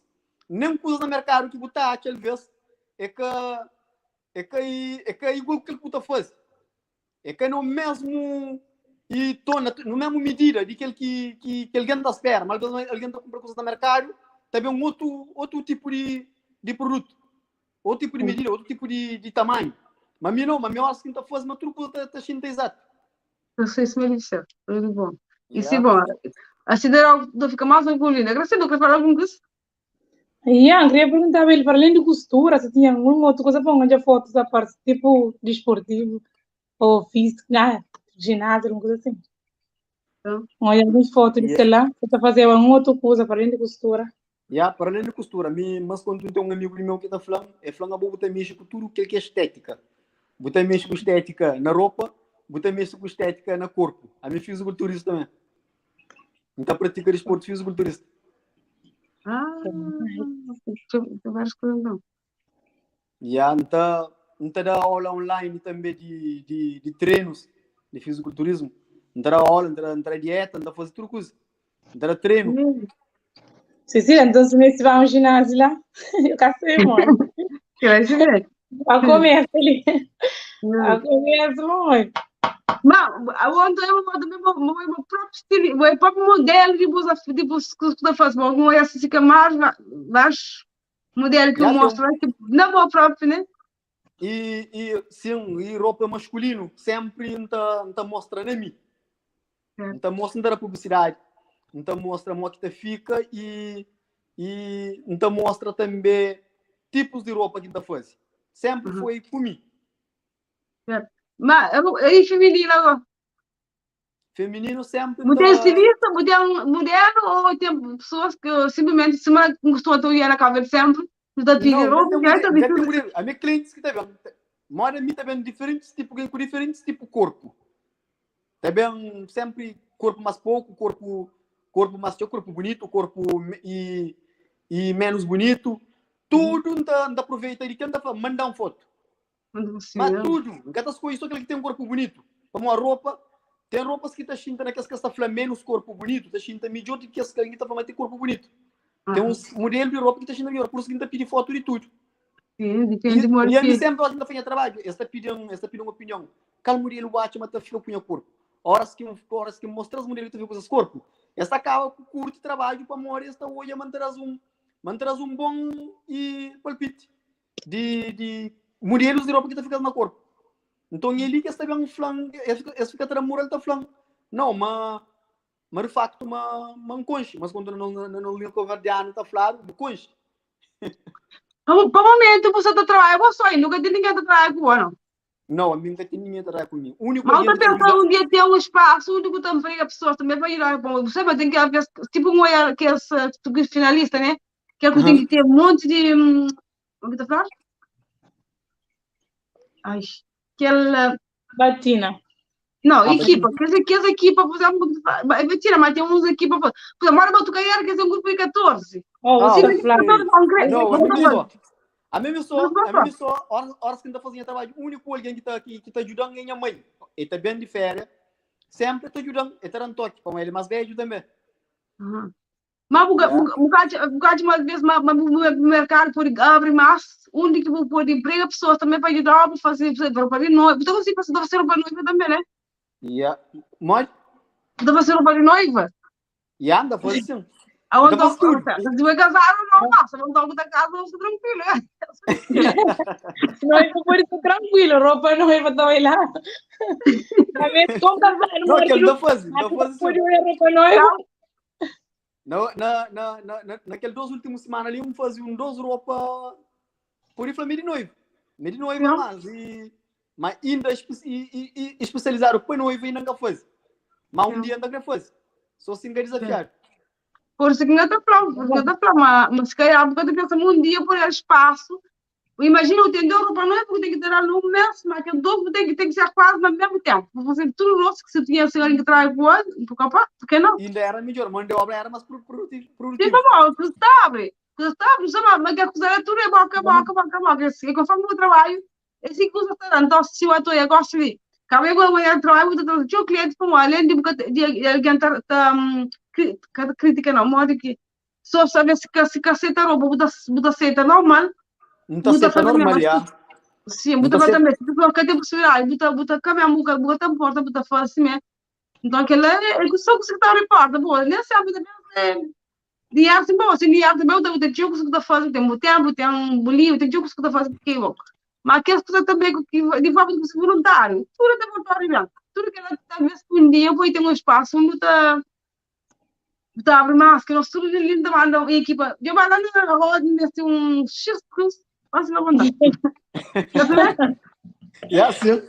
Nem coisa no mercado que botar às vezes é que é igual que ele tá faz. É que no mesmo e tô no mesmo medida de aquele que alguém tá espera, mas alguém tá comprando coisa no mercado, também um outro tipo de produto, outro tipo de medida, outro tipo de tamanho. Mas mim não, mas eu acho que tá fazendo uma truco tá sendo exato. Eu sei se me disse, tudo bom. Isso é bom. A cidade fica mais orgulhosa. Graças a Deus, quer falar alguma coisa? Yeah, queria perguntar a ele, para além de costura, se tinha alguma outra coisa para onde fotos da parte, tipo desportivo, ou físico, né? Ginásio, alguma coisa assim. Então, olha, algumas fotos de sei lá, você está fazendo alguma outra coisa para além de costura. Ya, para além de costura, mi, mas quando tem um amigo meu que tá falando, é falando, abo tá mexe com tudo que é estética. Buta mexe com estética na roupa, buta mexe com estética na corpo. A mim fisiculturista também. Então pratica desporto fisiculturista. Ah, tem várias coisas então. Ya, então, então dá aula online também de treinos de fisiculturismo. Então dá aula, então dá dieta, então faz tudo coisa. Então dá treino. Cecília, então se me vai ao ginásio lá, eu cá sei, mano. Que vai se ver. A começa ali. A começa, mãe. Mas, ontem eu vou também vou meu próprio estilo, o próprio modelo de você de você que faz, bom, essa fica mais mais modelo que eu mostro que não vou próprio, né? E sim, e roupa masculino sempre não mostra nem mim. Então mostra na publicidade, então mostra como que fica e então mostra também tipos de roupa que tá faz. Sempre foi comigo. Mas e feminino agora? Feminino sempre. Mulher estilista, mulher, mulher ou tem pessoas que simplesmente se uma gostou de ir na cabeça sempre, não dá pedir roupa, já tá vestido. A minha clientes que tá vendo, mora mim também diferentes tipos, com diferentes tipos de corpo. Também sempre corpo mais pouco, corpo mais corpo bonito, corpo e menos bonito. Tudo não aproveita de quem tá mandar uma foto. Mas tudo, nunca tá escolhendo aquele que tem um corpo bonito. Como a roupa, tem roupas que tá xinta naquelas que está falando menos corpo bonito, tá xinta melhor do que as que tá falando tem corpo bonito. Tem um modelo de roupa que tá xinta melhor, por isso que tá pedindo foto de tudo. Sim, depende E a mim sempre gosto de fazer trabalho, está pedindo, está pedindo uma opinião. Qual modelo bate, mas tá fica com o corpo. Horas que mostra os modelos que tá fica com os corpo. Esta acaba com curto trabalho para morrer, esta hoje manterás um bom e palpite de modelos de roupa que tá ficando no corpo. Então ele que está bem flan, esse fica tra moral tá flan. Não, mas de facto mas não conche, mas quando não linha covardiano tá falando, não conche. Para o momento você tá trabalhando, você aí nunca tem ninguém tá trabalhando com não. Não, a mim nunca tem ninguém trabalhando comigo. Único mas tá pensando um dia ter um espaço único também a pessoa também vai ir lá, bom, você vai ter que haver tipo um que esse finalista, né? Que é que tem que ter um monte de como que tá falando? Ai, aquela batina. Não, equipa, quer dizer, que as equipa, por exemplo, batina, mas tem uns equipa, por exemplo, Mora Batucaeira, quer dizer, um grupo de 14. Oh, Ah, você ok. tá Não, a mesma pessoa, Mas a mesma pessoa, horas que ainda fazia trabalho, o único alguém que está que tá ajudando é minha mãe. Ele está bem de férias, sempre está ajudando, ele está dando toque, para ele é mais velho também. Uhum. Mas um bocado mais vezes, mas o mercado pode abrir mais, onde que pode empregar pessoas também para ajudar a fazer roupa de noiva. Então, assim, você deve ser roupa de noiva também, né? Yeah. Mas? Deve ser roupa de noiva? Yeah, anda, faz assim. Aonde se vai casar ou não, passa, não toco da casa, não estou tranquilo. Noiva pode estar tranquilo, roupa noiva também lá. Mas como casar, não, que ele não faz, não faz Pode olhar roupa noiva. Naqueles duas últimas semanas ali, um fazia um dois roupa por ir de noivo. De noiva, mas, mas ainda especializaram para noiva e nunca faz. Mas um dia ainda não faz. Só se engana desafiar. Por isso que não está falando, por isso que não está falando, mas se calhar, porque eu penso um dia por espaço. Imagina, eu tenho roupa noiva, porque tem que ter aluno mesmo, mas que eu dou, tem que ser quase no mesmo tempo. Vou fazer tudo nosso que se tinha senhor que traz hoje, por que não? Ainda era melhor, mão de obra era mais produtiva. Sim, bom, tu sabe, mas que a coisa tudo é boca, boca, boca, boca. E conforme o trabalho, esse custo está dando, então se eu estou gosto de. Acabei com o trabalho, eu o cliente, como além de alguém tá crítica não, modo que só saber se aceita roupa, buta aceita normal. Não tá aceita normal, já. Sim, buta também, porque tem possibilidade, buta buta caminhar, buta buta porta, buta fora assim mesmo. Então aquela é só que você tá reporta, boa, nem sabe também. Dinheiro assim, bom, assim, dinheiro também, buta tinha que tá fazendo, tem tempo, tem um bolinho, tem que tá fazendo porque mas aquelas coisas também que de forma de voluntário, tudo é voluntário mesmo. Tudo que ela talvez um dia vou ter um espaço onde tá tá abre mais que nós tudo lindo manda equipa. Eu vou lá na roda nesse um X cruz, posso levantar. Yeah, sim.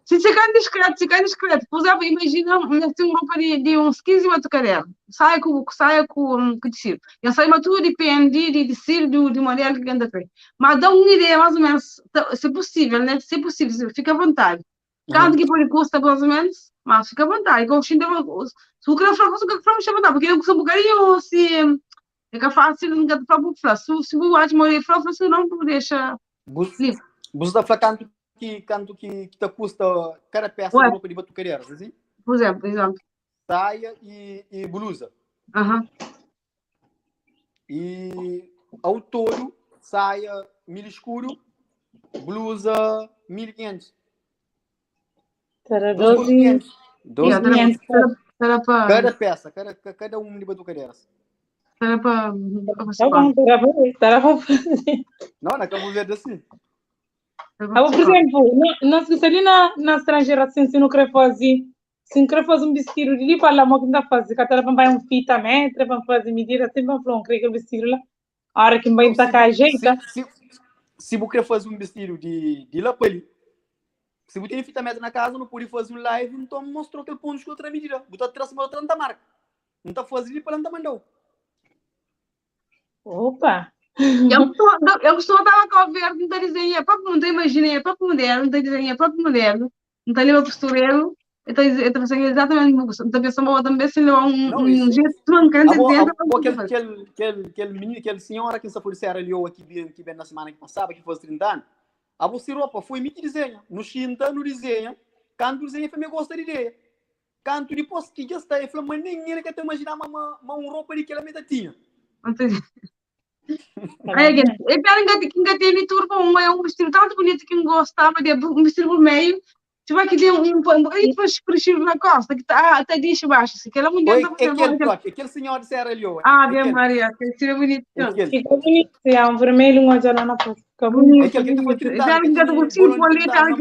Si fika indiskretu, fika indiskretu. Por exemplo, imagina, meste un roupa di, di uns 15 batucadeira. Saia ku, saia ku, ku tecido. Eu sei, mas tudo depende de tecido, do, de modelo que quem tá quer. Mas dá uma ideia, mais ou menos, se possível, né? Se possível, fica à vontade. Quanto que pode custa, mais ou menos, mas fica à vontade. Se o querer falar, se o querer falar, vontade, porque eu sou um bocadinho, se fica fácil, não quero falar, falar. Se, se o acho morrer, fala, se não, deixa livre. Você está falando que quanto que, que te custa cada peça de roupa de batucadeira, assim? Por exemplo, por exemplo. Saia e, e blusa. Uhum. E ao todo, saia mil escuro, blusa 1500. Era 12. 12 Cada peça, cada, cada um de batucadeiras. Era para. Tá bom, era para, era para fazer. Não, na Cabo Verde assim. Ah, por exemplo, nós que ali na, na estrangeira, assim, se não querer fazer, se não querer fazer um vestido de ali para lá, mas que não fazer, que até vai um fita metro, para fazer medida, assim, para falar, um aquele vestido lá. A hora que vai estar cá ajeita. Se, se, se você querer fazer um vestido de, de lá para ali, se você tem fita metro na casa, não pode fazer um live, então mostrou aquele ponto de outra medida. Botar atrás uma outra marca. Não está fazendo para não mandou. Opa! Eu costumo, eu costumo estar com a verde, não está desenhar próprio mundo, imaginei a próprio modelo, não está desenhar próprio modelo, não está ali o costureiro, eu estou pensando exatamente como estou pensando também se levar um, não, um jeito de grande dentro. Aquele, aquele, aquele, aquele menino, aquele senhora que se foi Serra Leoa que vem, que vem na semana que passava, que fez 30 anos, a você roupa foi mim que desenha, no Xinta, no desenha, quando desenha foi me gosta de ideia. Canto depois que já está, ele falou, mas nem ele que até imaginar uma, uma, uma roupa de que ela me tinha. Aí, eu quero que que tem turma um é um vestido tanto bonito que eu gostava de um vestido por meio. Tipo que tem um um bocadinho de na costa que tá tá de baixo, assim, que ela mulher tá fazendo. Aquele, aquele senhor de Serra Leoa. Ah, Ave Maria, aquele vestido é bonito. Fica bonito, é um vermelho, um azul na foto. Fica bonito. Aquele que foi 30 anos.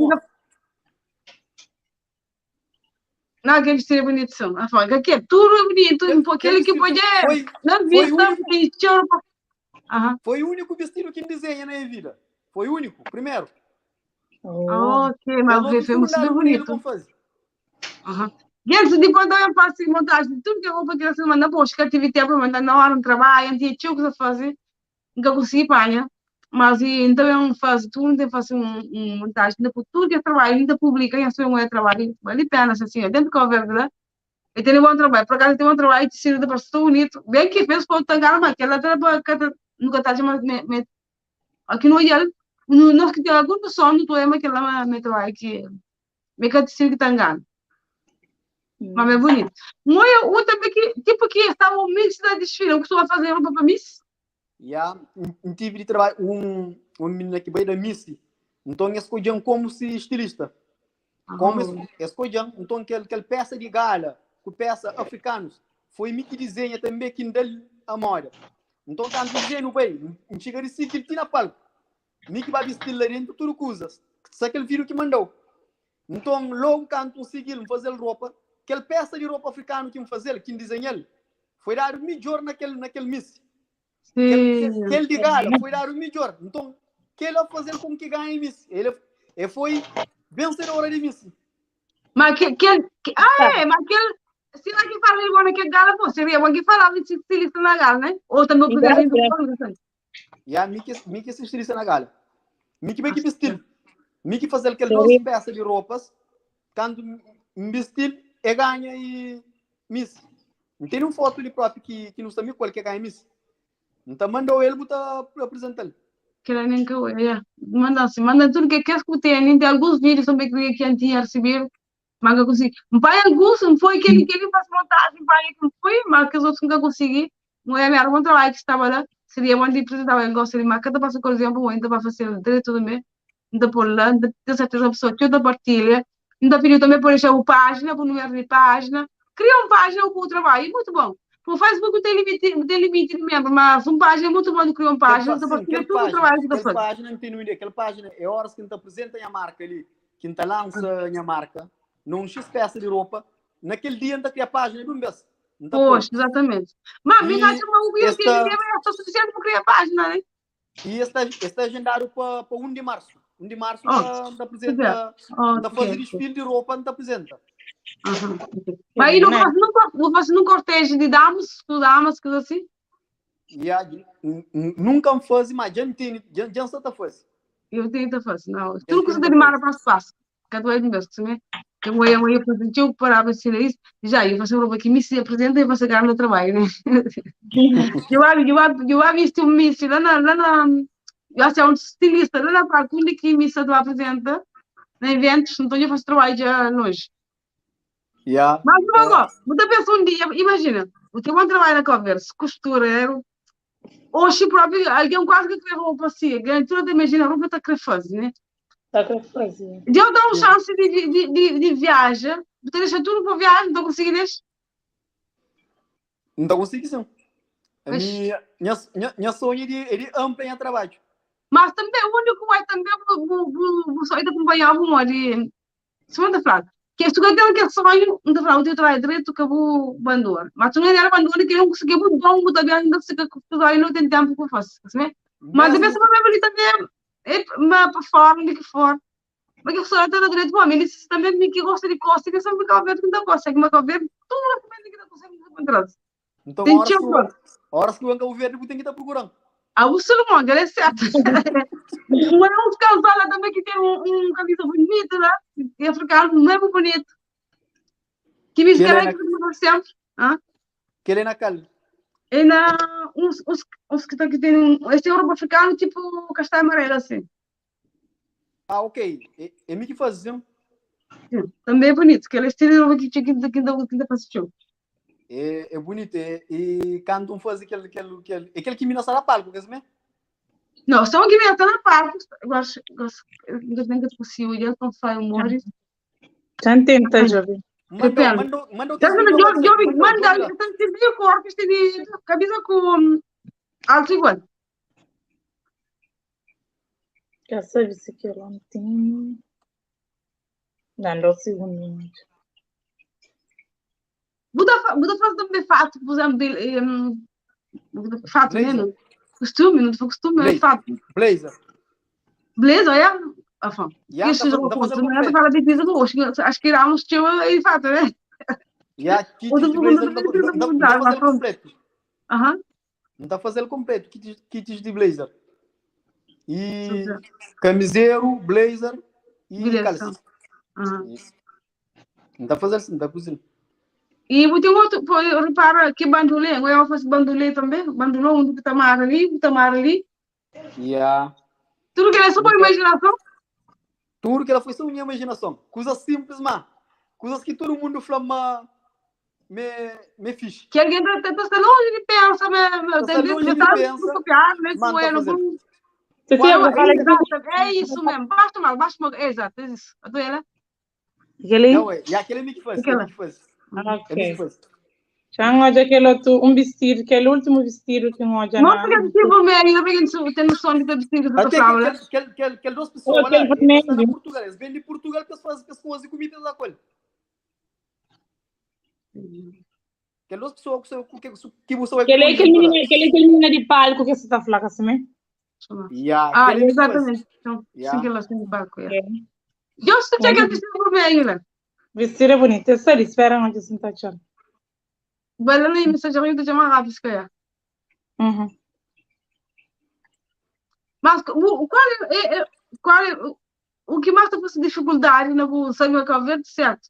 Não, aquele vestido é bonito, sim. Ah, foi. Aqui, tudo é bonito. Aquele que pode foi, na vista, foi, Uhum. Foi o único vestido que desenha na minha vida. Foi o único, primeiro. Oh. Ok, mas foi um vestido bonito. Uhum. Gente, depois eu faço montagem, tudo que eu vou fazer, assim, manda, poxa, que eu tive tempo, manda na hora, um trabalho, não tinha o que fazer, nunca consegui panha. Mas então eu faço tudo, eu faço um, um montagem, depois tudo que eu trabalho, ainda publica, eu sou um trabalho, vale a pena, assim, dentro do cover, né? Eu tenho um bom trabalho, por acaso eu tenho um trabalho de tecido de tão bonito, bem que fez para o tangar, mas aquela nunca está mais me, me, aqui no olhar, no nós que tem algum pessoa não tô é aquela me trabalho que me que tecido que tangando. Mas é bonito. Moia, o também que tipo que estava o mix da desfile, eu costumo fazer roupa para miss. Yeah, um tive de trabalho, um, um menino que veio da Missy, então escolhiam como se estilista. Como oh. escolhiam, então aquele, aquele peça de gala, com peça africanos, foi mim que desenha também que dá a moda. Então quando desenho bem, um chega de si que ele tinha palco. Mim que vai vestir lá dentro tudo coisas. Só aquele vídeo que mandou. Então logo quando conseguiu fazer roupa, aquele peça de roupa africano que me fazer, que me desenhou, foi dar o melhor naquele naquele Miss. Sim. Que ele de gala foi dar o melhor. Então, que ele a fazer com que ganhe Miss. Ele, ele foi vencedora de Miss. Mas que, que, que ah, é, mas aquele, será que fala igual naquele gala, pô, seria bom que falava de estilista na gala, né? Ou também o presidente do E a mim que, mim que se estilista na gala. Mim que bem que vestir. Mim que fazer aquele duas peças de roupas, quando me vestir, é ganha e Miss. Não tem uma foto de próprio que, que não sabe qual que é ganha Miss. Então mandou ele botar apresentar. Que ela nem que eu ia. Manda assim, manda tudo que quer que tem, tem alguns vídeos também que que eu tinha recebido, mas eu consegui. Pai alguns, não foi aquele que ele faz montagem, pai que não foi, mas que os outros nunca consegui. Não é era um trabalho que estava lá, seria bom de apresentar, eu gosto de mas cada passo por exemplo, ainda para fazer direito também, ainda por lá, ainda tenho certeza a pessoa que eu partilha, ainda pediu também por deixar o página, o número de página, cria uma página com o trabalho, muito bom. O Facebook tem limite, tem limite de membro, mas uma página é muito bom de criar uma página, Aquele, então sim, partilha aquele tudo o página, trabalho que aquele faz. página, não tem ideia, aquela página é horas que te apresenta a marca ali, que te lança a marca, num X peça de roupa, naquele dia não cria a página de um vez. Não tá Poxa, exatamente. Mas E me acha uma o que esta- é só suficiente para criar a página, né? E está, está agendado para 1 de março. 1 di marsu Oh, N ta apresenta, N ta ok. faze desfile di roupa, N ta apresenta. Aham, ok. Mas aí não faz nunca, não faz num cortejo de damas, com damas, coisa assim? Ya, nunka N faze, mas dja N tene, dja N sa ta faze. Eu tenho que fazer, não. Dja N Tudo que tene você ta tem de faze. mara passo passo. Cada um de né? Eu ia fazer, eu parava assim, isso, já, eu faço roupa que me se apresenta e vou chegar no trabalho, né? Eu visto um miss lá na, eu acho que é um estilista, lá na parte onde que me se apresenta, na eventos, então eu faço trabalho já longe. Ya. Mas logo, você pensa um dia, imagina, o teu bom trabalho na Converse, costureiro, hoje próprio, alguém quase que quer roupa assim, alguém tudo imagina a roupa está a querer fazer, né? Tá querendo fazer. Deu dá uma chance de viagem, você deixa tudo para viagem, não consegui deixar. N ta konsigi sim. A Mas- mi, nha sonho é de ampliar trabalho. Mas também, o único é também, vou só ir acompanhar o modo de. Se não falar, que se tu tem que sonho, não te falar, o teu trabalho direito que eu vou abandonar. Mas tu não era abandonar, que eu não consegui, vou bom, vou também ainda se que eu não tenho tempo que eu faço, né? Mas eu Mesmo, penso mesmo ali também, é uma forma de que for. Mas que a pessoa está direito, bom, mas também me que gosta de costa, que sempre que ver que não gosta, que me ver, tudo que não consegue encontrar. então, Tem horas que, tempo. horas que eu ando verde, eu tenho que estar procurando. Ah, o Salomão, ele é certo. Mas é uns casal lá também que tem um camisa bonito lá, e africano mesmo bonito. Que me Que ele é querem na, que eu sempre. Hã? que ele é na cal. E na, uns que tá que tem um, este é roupa africano tipo castanho amarelo assim. Ah, ok. É mim que faz, sim. Sim, também é bonito, que ele é estilo roupa que tinha que que faz show. É bonito. E quando um faz aquele que me lança na palco, quer dizer? Não, só que me tá na parte, eu acho, eu tenho que possível, eu não falo humor. Já tenta, jovem. Manda, Depende. manda, manda o Tá teu vendo? vídeo no Eu WhatsApp, manda, manda, manda. tem que corpo, este de camisa com alto igual. Já sabe se que eu não tenho. Não, o segundo. Buda faz também fato, por exemplo, de, fato, né? Blazer. Costume, não foi costume, é Blazer. fato. Blazer. Beleza, é? Afã. Ya, Isso tá, já tá fazendo não completo. fala de pizza do oxe, acho que irá uns tio e fato, né? Ya, kit Outro de blazer, mundo não também tá, precisa não, não mudar, tá mas fazendo pronto. completo. Aham. Não tá fazendo completo, kits de blazer. E camiseiro, blazer e Beleza. calça. Aham. Isso. Não tá fazendo assim, não tá cozinhando. E tem outro, pô, eu reparo que bandolê, eu faço bandolê também, bandolô, um do tamar ali, um tamar ali. Ya. Tudo que é só por imaginação. Tudo que ela foi só minha imaginação. Coisa simples, mas coisas que todo mundo fala, mas me fiz. Que alguém tá tá longe de pensa, me, Tá tem longe de tá pensa, copiar, né, mas com tá ele, fazendo. Você tem É, uma fala exato, é isso mesmo, basta mal, basta mal, é exato, é isso. A tua ela? Aquele? Não, é. E aquele é que faz, Aquela. é que faz. É Ok. que faz. Já olha aquele outro, um vestido, que é o último vestido que olha Não na... porque tipo meio, ainda bem que tem noção de ter vestido Até de fala, né? aquele duas pessoas Aquele lá, eles vermelho. estão na Portugal, eles vêm de Portugal que eles fazem pescoço e comida da coisa. Aquelas duas pessoas que você vai Aquele é aquele menino, aquele é aquele menino de palco que você está falando assim, né? Yeah, Ah, aquele é que faz. exatamente. Então, Yeah. sim que ela tem barco, é. É. Eu estou tinha aquele vestido vermelho, né? Vestido é bonito. Eu só espera onde você está tchau. Vai lá na mensagem do chamar rápido, se calhar. Uhum. Mas qual é, o que mais te fosse dificuldade na boa sabe o verde, certo?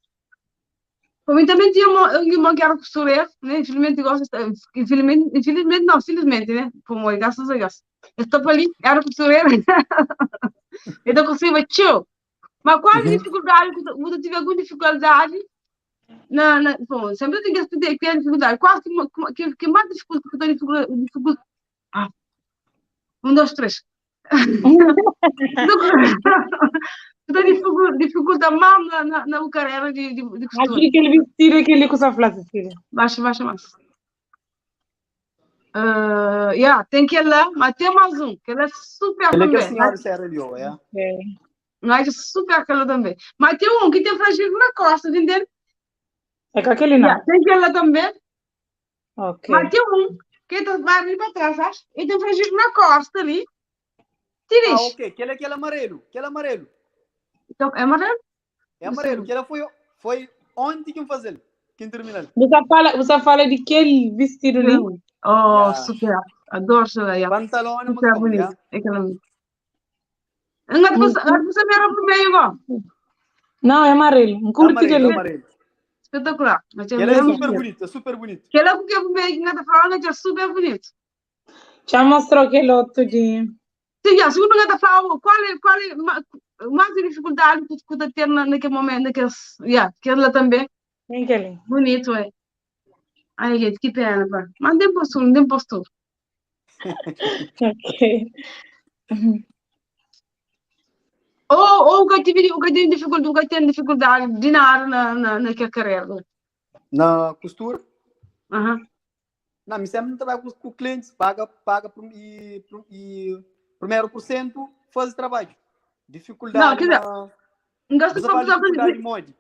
Para mim também tinha um irmão que era costureiro, né? Infelizmente, gosta, infelizmente não, felizmente, né? Como graças a Deus. Eu estava ali, era costureiro. Então conseguia, tio. Mas qual a dificuldade? Você tive alguma dificuldade? Na, bom, sempre tem que ter dificuldade. Qual que mais dificuldade? Dificuldade? Ah, 1, 2, 3. Dificulta mais na carreira de costura. Acho que ele vestido aquele com sua frase, filha. Baixa, baixa mais. Yeah, tem que ir lá, mas tem mais um, que ele é super Ele é que também. a senhora Serra Leoa, é? É. Mas é super aquela também. Mas tem um que tem frangilo na costa, entendeu? É com aquele não. Yeah, tem que ir lá também. Ok. Mas tem um que tá, vai ali para trás, acho. E tem frangilo na costa ali. Ti Ah, dixi. ok. Kel é kel amarelo. Kel amarelo. Então, é amarelo? É amarelo. Kel foi, foi ontem que eu fazer. Que eu terminei. Você fala, você fala de aquele vestido ali? Oh, Yeah. super. Adoro isso aí. Pantalão, Super macacão, bonito. yeah. É aquela. Engano você ver o meio igual. Não, é amarelo. Um curto Amarelo, ali. amarelo. Espetacular. Mas é Ele é mesmo super bonito. bonito, é super bonito. Aquela que eu meio que não tá falando que é super bonito. Já mostrou aquele outro de. Sim, já, segundo que tá falando, qual é mais dificuldade que tu tá tendo naquele momento, naquele, yeah, aquele lá também. Vem aquele. Bonito, é. Ai, gente, que pena, pá. Mas tem postura, não tem postura. Ok. Ou que tive, o que tive dificuldade, o que tem dificuldade de nada naquela carreira. Na costura? Aham. Não, me sempre trabalho com clientes, paga e primeiro por cento faz trabalho. Dificuldade. Não, quer dizer, na- Não gosto Você de fala falar dificuldade mode.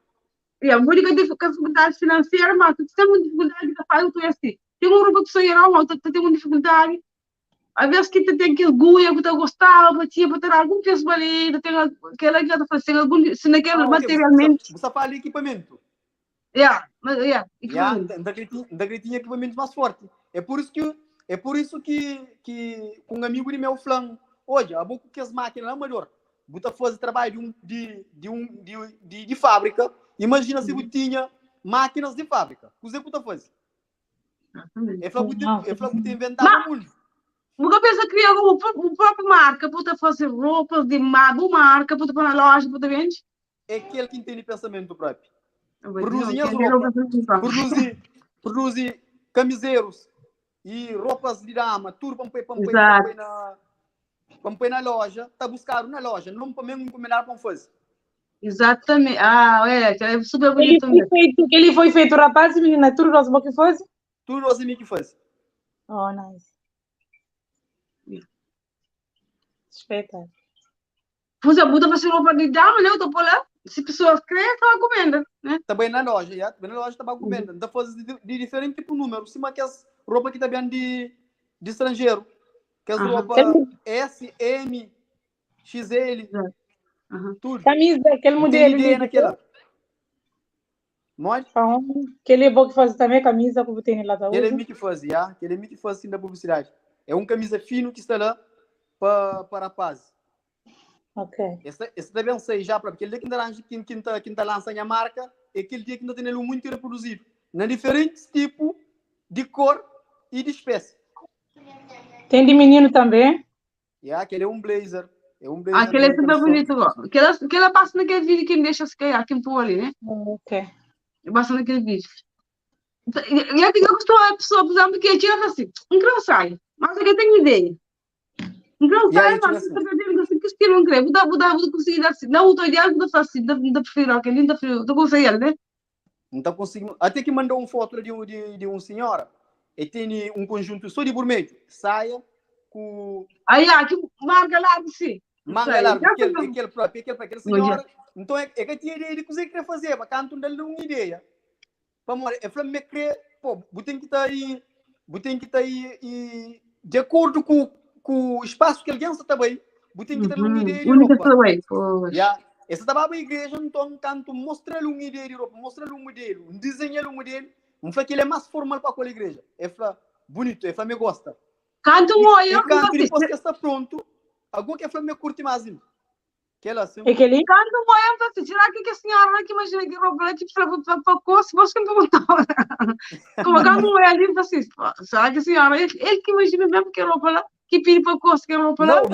Yeah, única dificuldade financeira, mas tu tem uma dificuldade que faz, tu é assim. Tem um roupa que sou eu, mas tu tem uma dificuldade. Às vezes que tu tem aquele guia que tu gostava, tinha para ter algum peso ali, tu tem aquela que tu faz, algum, se naquele Ah, ok, materialmente. Você fala equipamento. Yeah, mas, yeah, Yeah, equipamento. da que tinha equipamento mais forte. É por isso que é por isso que com um amigo de meu falando, olha, a boca que as máquinas lá melhor. Bota fazer trabalho de um de de um de, de, de fábrica. Imagina se você tinha máquinas de fábrica. O que você faz? É falou que é falou que inventar o mundo. Porque pensa criar uma própria marca, para fazer roupas de uma marca, para pôr na loja, para vender. É aquele que entende pensamento próprio. Eu vou dizer, Produzem as quem tem roupas. roupa própria. Produzem camiseiros e roupas de dama, tudo para pôr Exato. na loja, tá buscando na loja, não para mesmo encomendar para fazer. Exatamente. Ah, é, é super Ele bonito foi mesmo. feito, ele foi feito rapaz e menina, tudo nós que foi? Tudo assim que faz. Oh, nice. Espetáculo. Pois é, muda fazer roupa de dama, né? Eu tô por lá. Se pessoas querem, tá encomenda, né? Também na loja, já, também na loja tá encomenda. Então faz de diferente tipo de número, cima que as roupa que tá bem de estrangeiro, que as roupa S, M, XL, tudo. Camisa, aquele Não tem modelo. ideia de- naquela. Mostra. Aquele é bom que faz também camisa que tem lá da Ele é usa. mim que faz, já. Ele é mim que faz assim da publicidade. É um camisa fino que está lá para rapaz. Ok. Esse também sei já, porque aquele dia que ainda que, que, que ainda lança a marca, é aquele dia que ainda tem ele muito reproduzido. Na diferentes tipos de cor e de espécie. Tem de menino também? Yeah, aquele é um blazer. É um blazer. Aquele é bem super interessante. bonito, ó. Aquela passa naquele vídeo que me deixa se calhar, que me pôr ali, né? Ok. Passa naquele vídeo. E eu gostou a pessoa, por exemplo, que eu tinha assim, um grão sai, mas eu tenho ideia. Um grão Yeah, sai, eu tinha mas assim. eu tô assim, que estilo não creio. Vou conseguir dar assim, não, o ideal, vou dar assim, da prefiro aquele, da prefiro, tô conseguindo, né? Então consigo. Até que mandou uma foto de um senhora. E tem um conjunto só de vermelho, saia com Aí, ah, que marca lá de si. manga Sei. larga, Já aquele, sei. aquele próprio, aquele Bom dia. senhora. Então é que tinha ideia de coisa que queria fazer, mas canto dele uma ideia. Para morrer, eu falei, me crê, pô, tem que estar aí, tem que estar aí e de acordo com o espaço que alguém está bem, tem que ter uma Uhum. ideia de Única roupa. também, pois. Yeah. Essa estava na igreja, então canto mostra-lhe uma ideia de roupa, mostra-lhe um modelo, um desenha-lhe um modelo. Não foi que ele é mais formal para aquela igreja. Ele falou, bonito, ele falou, me gosta. Canto um olho, E canto eu depois que está pronto, algum que falou, me curte mais. ainda. Que ela assim. É aquele? Canto um olho, eu será que a senhora que imagina que roupa lá, tipo, para cor, se você me perguntou. Como canto um olho ali, assim, será que a senhora, ele que imagina mesmo que roupa lá, que pede para cor, que roupa lá, Não,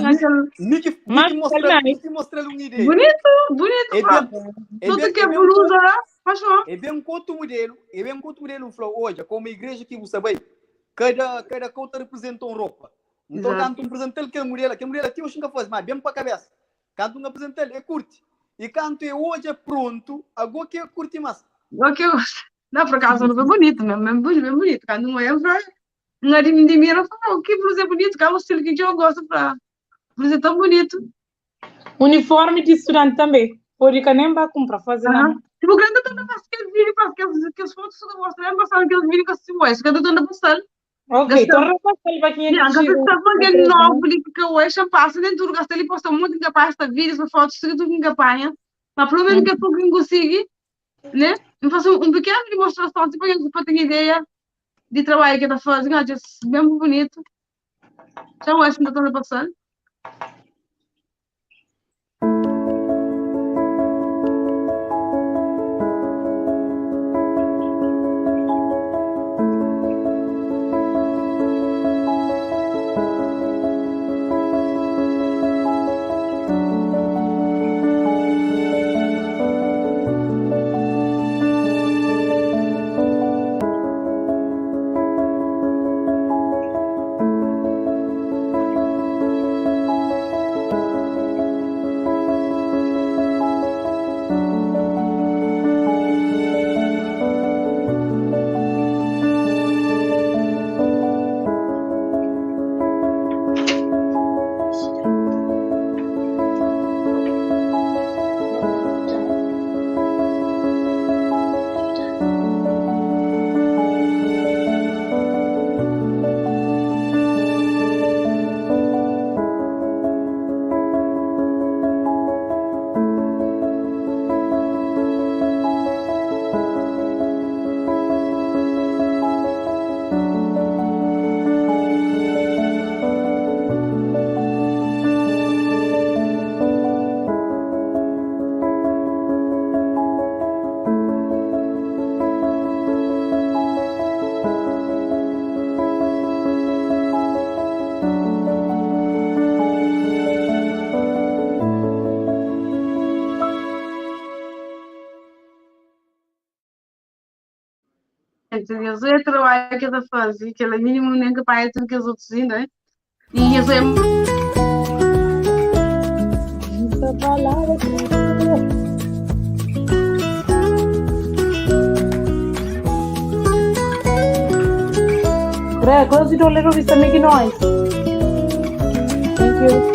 Nick, Mas, Nick mostra, Fernando. Nick mostra uma ideia. Bonito, bonito, É pá. bem, é Tudo bem, que é é bem, blusa lá, faz favor. é bem um outro modelo, é bem um outro modelo, falou, olha, como a igreja que você vai, cada conta representa uma roupa. Então, Exato. canto um apresenta aquele modelo, aquele modelo aqui eu nunca faz, mas bem para a cabeça. Canto um apresenta ele, é curte. E canto é hoje é pronto, agora que é curte mais. O que eu gosto. Não, por acaso, não foi bonito, mesmo, mesmo bonito, mesmo bonito. Quando não é, não é de mim, ela falou, que blusa é bonito, que é um estilo que eu gosto pra... Blusa é tão bonito. Uniforme de estudante também. Pode que nem vai comprar, fazer nada. Tipo, grande toda faz aquele vídeo, faz aqueles fotos que eu gosto, né? Passando aqueles vídeos que eu assisto, ué, isso que eu tô dando passando. Ok, Gasta, então repassa pa quem é yeah, que gasta chega. está alguém novo ali que eu hoje passa nem tudo gasta ali posta muito incapaz de vídeos, fotos, tudo que apanha. Mas pelo menos que a pouco consigo, né? Eu faço um pequeno demonstração, tipo, para ter ideia de trabalho que está fazendo, ah, bem bonito. Já o acho que está passando. Entendeu? É trabalho que ela faz, e que ela é mínimo nem capaz de tudo que os outros ainda, né? E isso é Muita palavra. André, close the door, little bit, making noise. Thank you.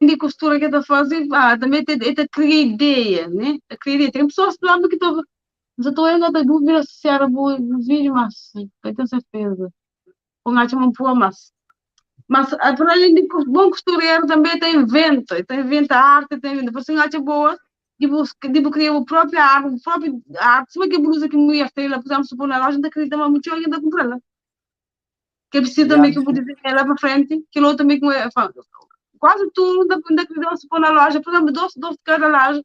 De costura que ela faz, ah, também te, te cria ideia, né? Te cria ideia. Tem pessoas que que estou já estou ainda da dúvida se era bom o vídeo, mas eu tenho certeza. Com a chama pua, mas ah, por além de bom costureiro também tem inventa, tem inventa arte, tem inventa, você acha boa, de busca, de criar a própria arte, a própria arte, se que blusa que mulher tem lá, podemos supor na loja, ainda acredita mas muito ainda comprar lá. Que precisa também que eu vou dizer lá para frente, que lá também com é, quase tudo da da que se pôr na loja, por exemplo, doce, doce de cada loja.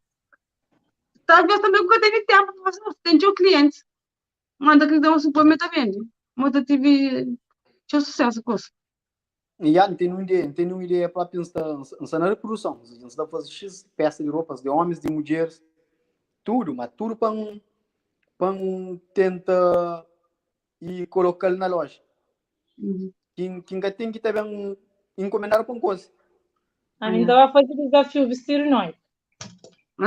Talvez também porque eu tenho tempo para fazer, tem o cliente. Manda que dá um suplemento vende. Mas eu tive tinha sucesso com isso. E já, não tem uma ideia, não tem uma ideia própria está na reprodução. A gente está fazendo X peças de roupas de homens, de mulheres, tudo, mas tudo para um tenta e colocar na loja. Uhum. Quem tem que também encomendar para um coisa. A mim estava a fazer desafio vestir noivo. Bom,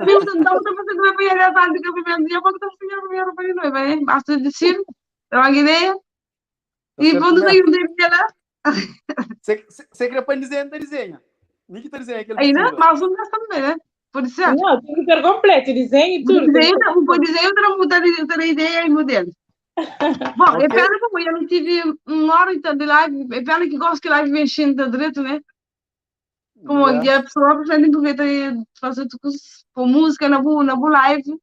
então estou fazendo a primeira tarde que eu primeiro dia, porque estou fazendo a primeira roupa de noiva, né? Basta vestir, é uma ideia. E quando tem um dia lá. Você quer para desenhar, tá desenha. Nem que tá desenha aquele Aí não, mas um também, né? Pode ser. Não, tem que ser completo, desenho e tudo. Desenho, um desenho, outra mudar de ideia e modelo. Bom, é pena como eu não tive uma hora então de live, é pena que gosto que live vem enchendo direito, né? Como a pessoa aprende porque fazer com música na boa, na boa live,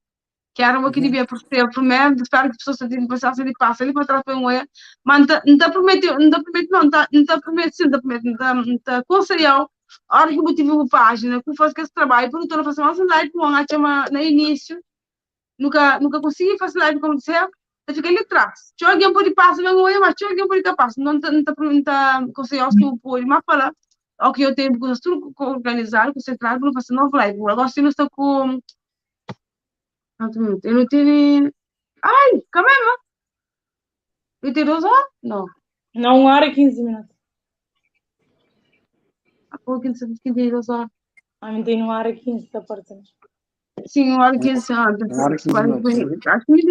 que era uma que devia ser primeiro, espero que as pessoas tenham passado ali, passa ali para trás para um erro, mas não está prometido, não está prometido, não está não prometido, não está prometido, não está aconselhado. A hora que eu tive uma página, que eu faço esse trabalho, porque eu estou fazendo uma live com a chama no início, nunca consegui fazer live como disser, eu fiquei ali atrás. Tinha alguém pode passar, mas tinha alguém pode capaz, não está aconselhado que eu pode, mas falar. Ao que eu tenho tudo organizado, concentrado, para fazer novo live. Agora, se não estou com. Quanto minuto? Eu não tenho. Ai, calma aí, mano. Eu tenho 2 horas? Não. Não, 1 hora e 15 minutos. Ah, pô, 15, 15, 2 horas. A mim tem 1 hora e 15 da parte. Sim, 1 hora e 15 horas. 1 hora e 15 minutos. Acho que me Eu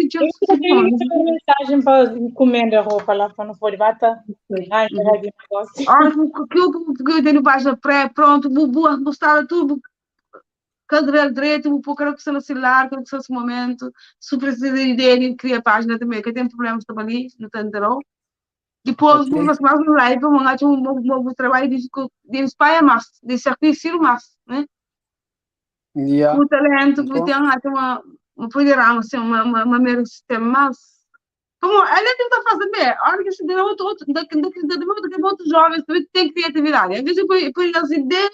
recebi mensagem para encomenda roupa lá para não for bata. Ai, vai de negócio. Olha, aquilo que eu tenho página pré, pronto, vou mostrar tudo, cabelo direito, vou pôr que no celular, que nesse momento, se precisa de ideia, cria a página também, que tem problemas também ali, no tanto. Depois, vou fazer mais um live, vamos lá, um trabalho de inspirar mais, de sacrifício mais, né? O talento, Então, tem uma poderá, assim, uma mera sistema mais. Como ela tenta fazer bem, a hora que se dá outro, outro, da, da, da, da, da, outros jovens também têm criatividade. Às vezes, eu ponho as ideias,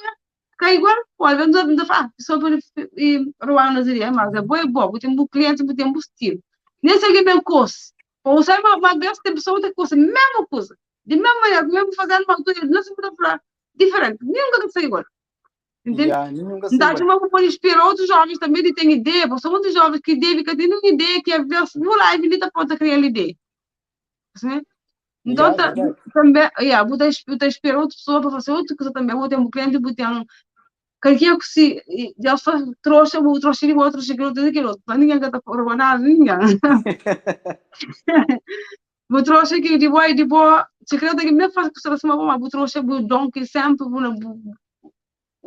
que é igual, pô, às vezes, não faz, só por e roubar nas ideias, mas é bom, é bom, tem um cliente, tem um estilo. Nem sei que bem coisa. Ou seja, uma vez tem pessoa outra coisa, mesma coisa. De mesma maneira, mesmo fazendo uma coisa, não se pode falar diferente. Nunca vai ser igual. Entende? Yeah, nunca sei Então, igual. uma pode inspirar outros jovens também que têm ideia, porque são muitos jovens que devem que têm uma ideia que às vezes vou lá e ele pode criar ideia. Sim? Então, Yeah, tá, verdade. também, yeah, vou inspirar outra pessoa para fazer outra coisa também. Vou ter um cliente, vou ter um. Qualquer que se. Já só trouxe, vou trouxe de outro, aquilo, outro, aquilo outro. Mas ninguém está roubar nada, ninguém. Vou trouxe aqui de boa, de boa. Se crê que me faz que você uma vou trouxe, vou dom que sempre, vou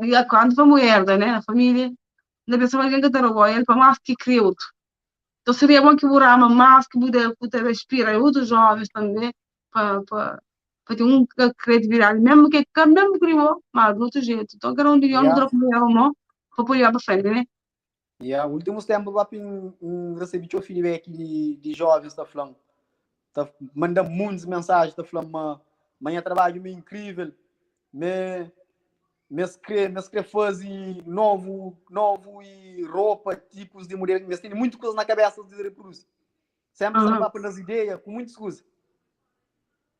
e a quando vamos herda, né? A família, na pessoa alguém que está roubando, ele para mais que cria outro. Então seria bom que o rama mais que puder puder inspirar outros jovens também para ter um criatividade, mesmo que mesmo criou, mas de outro jeito. Então cada um de nós não não para poder ir para frente, né? Yeah, últimos tempos lá em recebi o feedback de jovens da falando, tá manda muitas mensagens, tá falando, ma manhã trabalho é incrível, me fazer novo, novo e roupa, tipos de modelo, mas tem muita coisa na cabeça de reproduzir. Sempre uhum. nas ideias, com muitas coisas.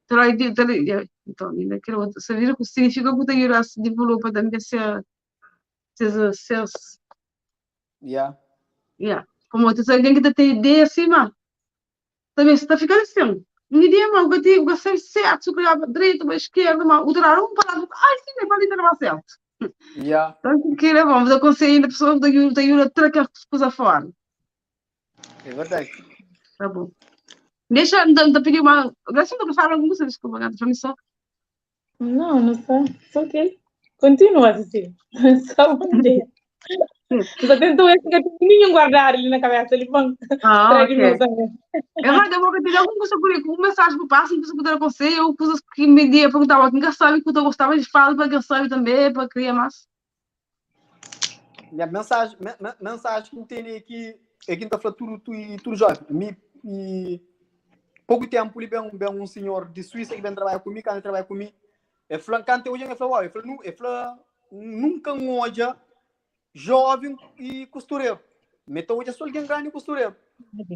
Então, ainda quero você vira que significa que tem que se desenvolver também seus Yeah. Como você alguém que tem ideia assim, mano. Também está ficando assim. Uma ideia, mas eu tenho que ser certo, se eu direito, para esquerda, mas o durar um palavra, ai, sim, é para ir certo. Então, que é bom, mas aconselho a pessoa que tem uma troca coisa fora. É verdade. Tá bom. Deixa eu pedir uma. Graças a Deus, falar alguma coisa, desculpa, para mim só. Não, não sei. Só ok. Continua, Cecília. Só um dia. Só tentou esse que eu guardar ali na cabeça, ele bom. Ah, ok. Eu vou pedir alguma coisa por aí, uma mensagem para o passo, não precisa aconselho, ou coisas que me dia perguntava, quem sabe que eu gostava de falar, para quem sabe também, para criar mais. Minha mensagem que tem aqui é que está falando tudo, tudo, tudo jovem. Me, e pouco tempo ali vem um senhor de Suíça que vem trabalhar comigo, que trabalha comigo. Ele falou, canta hoje, ele falou, ele falou, nunca um olha jovem e costureiro. Então hoje é só alguém grande costureiro.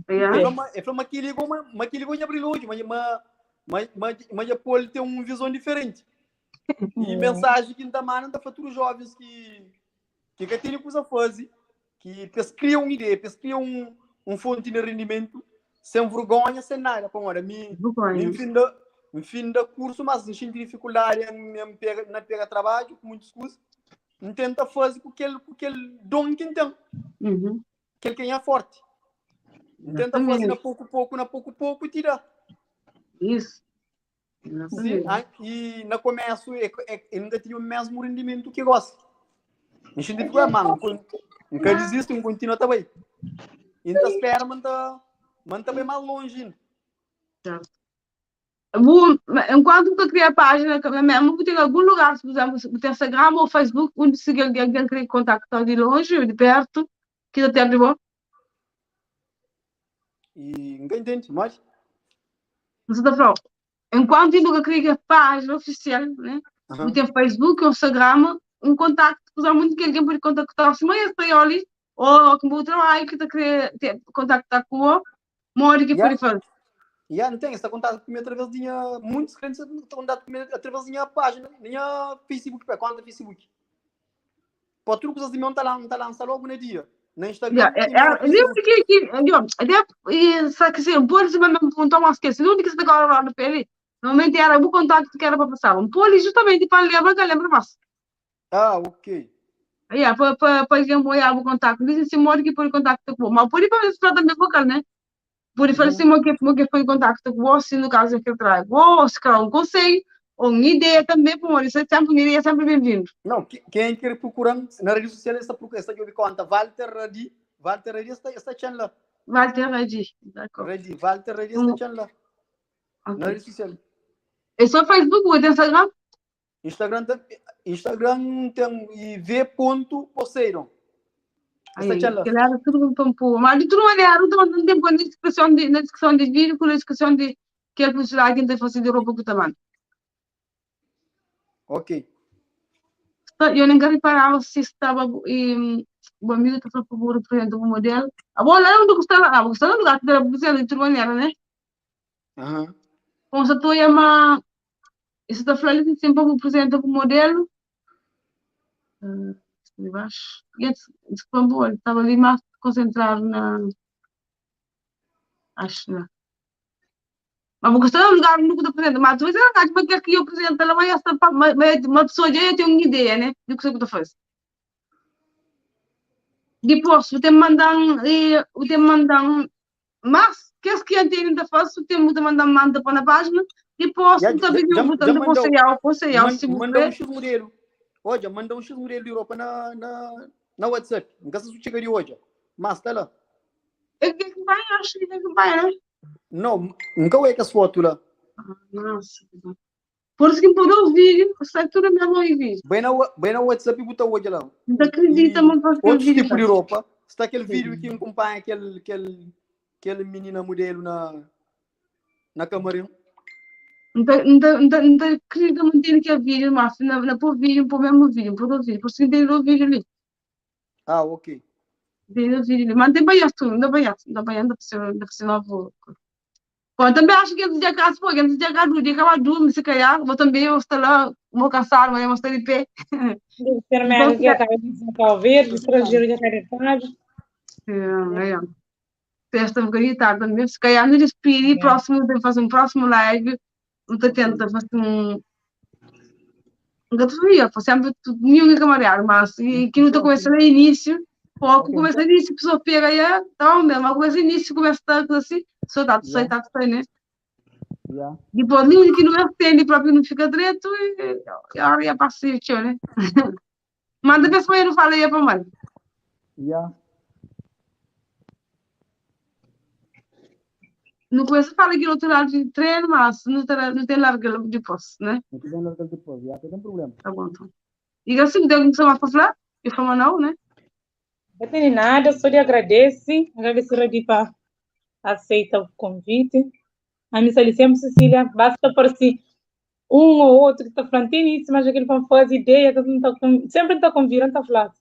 Ele falou, mas que ligou, mas que ligou em abril hoje, mas mas mas mas pode ter uma visão diferente. E mensagem que ainda manda para futuros jovens que têm coisa a fazer, que eles criam uma ideia, eles criam um fonte de rendimento sem vergonha, sem nada. Como olha, me me fim da me fim da curso, mas não sinto dificuldade em pega na pega trabalho, com muitos cursos. Não tenta fazer com aquele dom que tem. Aquele que é forte. Não tenta fazer na pouco pouco, na pouco pouco e tira. Isso. Sim, e no começo eu nunca tinha o mesmo rendimento que gosto. Não sinto dificuldade, mano. Nunca desisto, não continua também. Então espera, manda manda bem mais longe. Tá. Vou, enquanto que eu criar a página, mesmo que tem algum lugar, por exemplo, tem Instagram ou Facebook, onde se alguém, alguém quer contactar de longe ou de perto, que até de bom. E ninguém entende, mas. Você está falando, enquanto eu nunca criei a página oficial, né? Tem Facebook ou Instagram, um contacto, por muito que alguém pode contactar, se mãe está ali, ou com o trabalho que está querendo contactar com o mori que pode fazer. Yeah, não tem, está contato comigo através de minha, muitos clientes estão contato comigo através da minha página, minha Facebook, conta Facebook. Pode tudo coisas de mim, não está lá, não está lá, logo no dia. Na Instagram Yeah, é, é, lembra que, que, até, e, sabe que assim, pode ser mesmo perguntar, mas esquece, onde que você está agora no pele? Normalmente era o contato que era para passar. Um poli justamente para lembrar que lembra mais. Ah, ok. Yeah, para para para alguém olhar o contato. Dizem assim, modo que põe contato com mas pode para falar também vocal, né? Pode falar assim, que que foi contato com você, no caso é que eu trago. Ou se calhar um conselho, ou uma ideia também, por isso é sempre uma ideia, é sempre bem-vindo. Não, quem quer procurar na rede social está procurando, está de conta Walter Radi, Walter Radi está está lá. Walter Radi, d'accord. Radi, Walter Radi está lá. Na rede social. É só Facebook ou tem Instagram? Instagram tem, Instagram tem V ponto Poseidon. Aí, era tudo um pouco. Mas de toda maneira, não tem na descrição de, na descrição de vídeo, com na descrição de que é publicidade que tem fazer de roupa que também. Ok. Eu nem reparava se estava e, o amigo está falando por representa o modelo. A bola não gostava, ah, gostava do lugar que era de toda maneira, né? Aham. Com essa tua uma isso está falando sempre representa o modelo. Uh, baixo. E desculpa, estava ali mais concentrado na. Acho não. Mas vou gostar do lugar no que apresenta. Mas tu vês, porque que eu apresento, ela vai estar uma pessoa já tem uma ideia, né? Do que você faz. Depois, você manda você manda mas que que a gente ainda faz, você manda manda para na página, depois Já- você já- vem já- botando já mandou. aconselhar, aconselhar, se Manda um você X modelo. Olha, manda um X modelo de roupa na, na, na WhatsApp. Não sei se chega de hoje. Mas tá lá. É que vai, acho que vai, né? Não, nunca é que as fotos lá. Nossa. Por isso que pôr o vídeo, sai tudo mesmo em vídeo. Bem na, bem na WhatsApp e bota hoje lá. Não acredita, E mas faz Outros vídeo. tipos de roupa. Está aquele vídeo que acompanha aquele, aquele, aquele menina modelo na, na camarim. Não não acredita muito que é vídeo, mas na, na pôr vídeo, pôr mesmo vídeo, pôr o vídeo, por isso que tem o vídeo ali. Ah, ok. Tem o vídeo ali. Mas tem bem tudo, não bem, não bem, não precisa, não precisa novo. Bom, também acho que antes de acabar, pô, antes de acabar, do dia acabar dorme, se calhar, vou também vou estar lá, vou cansar, mas vou estar de pé. Deve ser merda que acaba de Cabo Verde, estrangeiro de acreditado. É, é. Festa um bocadinho tarde também, se calhar me despedi, É. próximo, devo fazer um próximo live, não estou tenta fazer um. Nunca te via, foi sempre tudo, nenhum camarear, mas e que não estou começando no início, pouco Ok. começa no início, a pessoa pega aí, então mesmo, mas começa no início, começa tanto assim, só dá, só Yeah. dá, só né? Yeah. Depois, nenhum que não é entende, próprio não fica direito, e e a hora ia passar, tchau, né? Mas a pessoa não fala, ia para mal. Yeah. No começo fala que no outro lado de treino, mas não tem, não tem larga depois, né? Não tem larga depois. Yeah, não tem problema. Tá bom, então. E assim, tem alguma coisa mais para falar? Eu falo, não, né? Não tem nada, só lhe agradeço. Agradeço a Radipa aceita o convite. A mim ali sempre, Cecília, basta aparecer um ou outro que está falando, tem isso, mas aquele não faz ideia, que não tá com, sempre está convidando, está falando.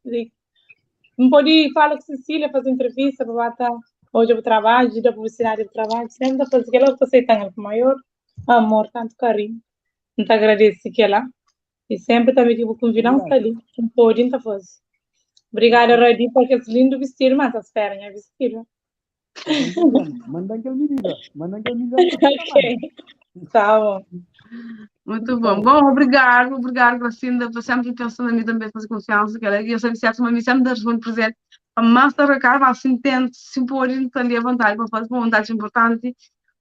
Não pode falar com Cecília, fazer entrevista, para estar hoje eu trabalho, da publicidade do trabalho, sempre está fazendo aquilo que aceitando com o maior amor, tanto carinho. Não te agradeço que ela. E sempre também que vou convidar, está ali, não pode, não está fazendo. Obrigada, Radi, porque esse lindo vestido, mas as pernas é vestido. Não tem problema. Manda aquele medida. Manda aquele medida. Ok. Tá bom. Muito bom. Bom, obrigado, obrigado, Gracinda, por sempre pensando em mim também, fazer confiança, que ela, eu sempre certo, mas sempre dá muito presente. A massa recarga, assim, tente se impor, então, ali à vontade, para fazer uma vontade importante.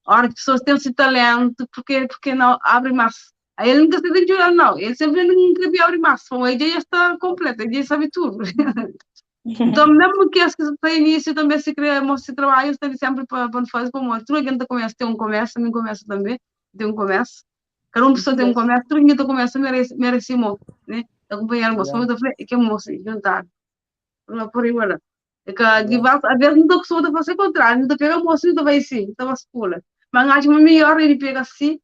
A hora que pessoas têm esse talento, porque, porque não abre mais. Aí ele nunca se tem não. Ele sempre nunca queria abrir mais. Bom, a ideia está completa, a ideia sabe tudo. Então, mesmo que as que têm início também se cria, se trabalha, está sempre para para fazer como tudo que a gente começa, tem um começo, também começa também, tem um começo. Cada uma pessoa tem um começo, tudo que a gente começa merece, merece muito, né? Acompanhar moço, Yeah. mas eu falei, que moço, juntar. Não por igual. É que, de volta, às vezes não estou acostumada a fazer o contrário, não pega moço, não vai assim, então vai pula. Mas acho que melhor ele pega assim,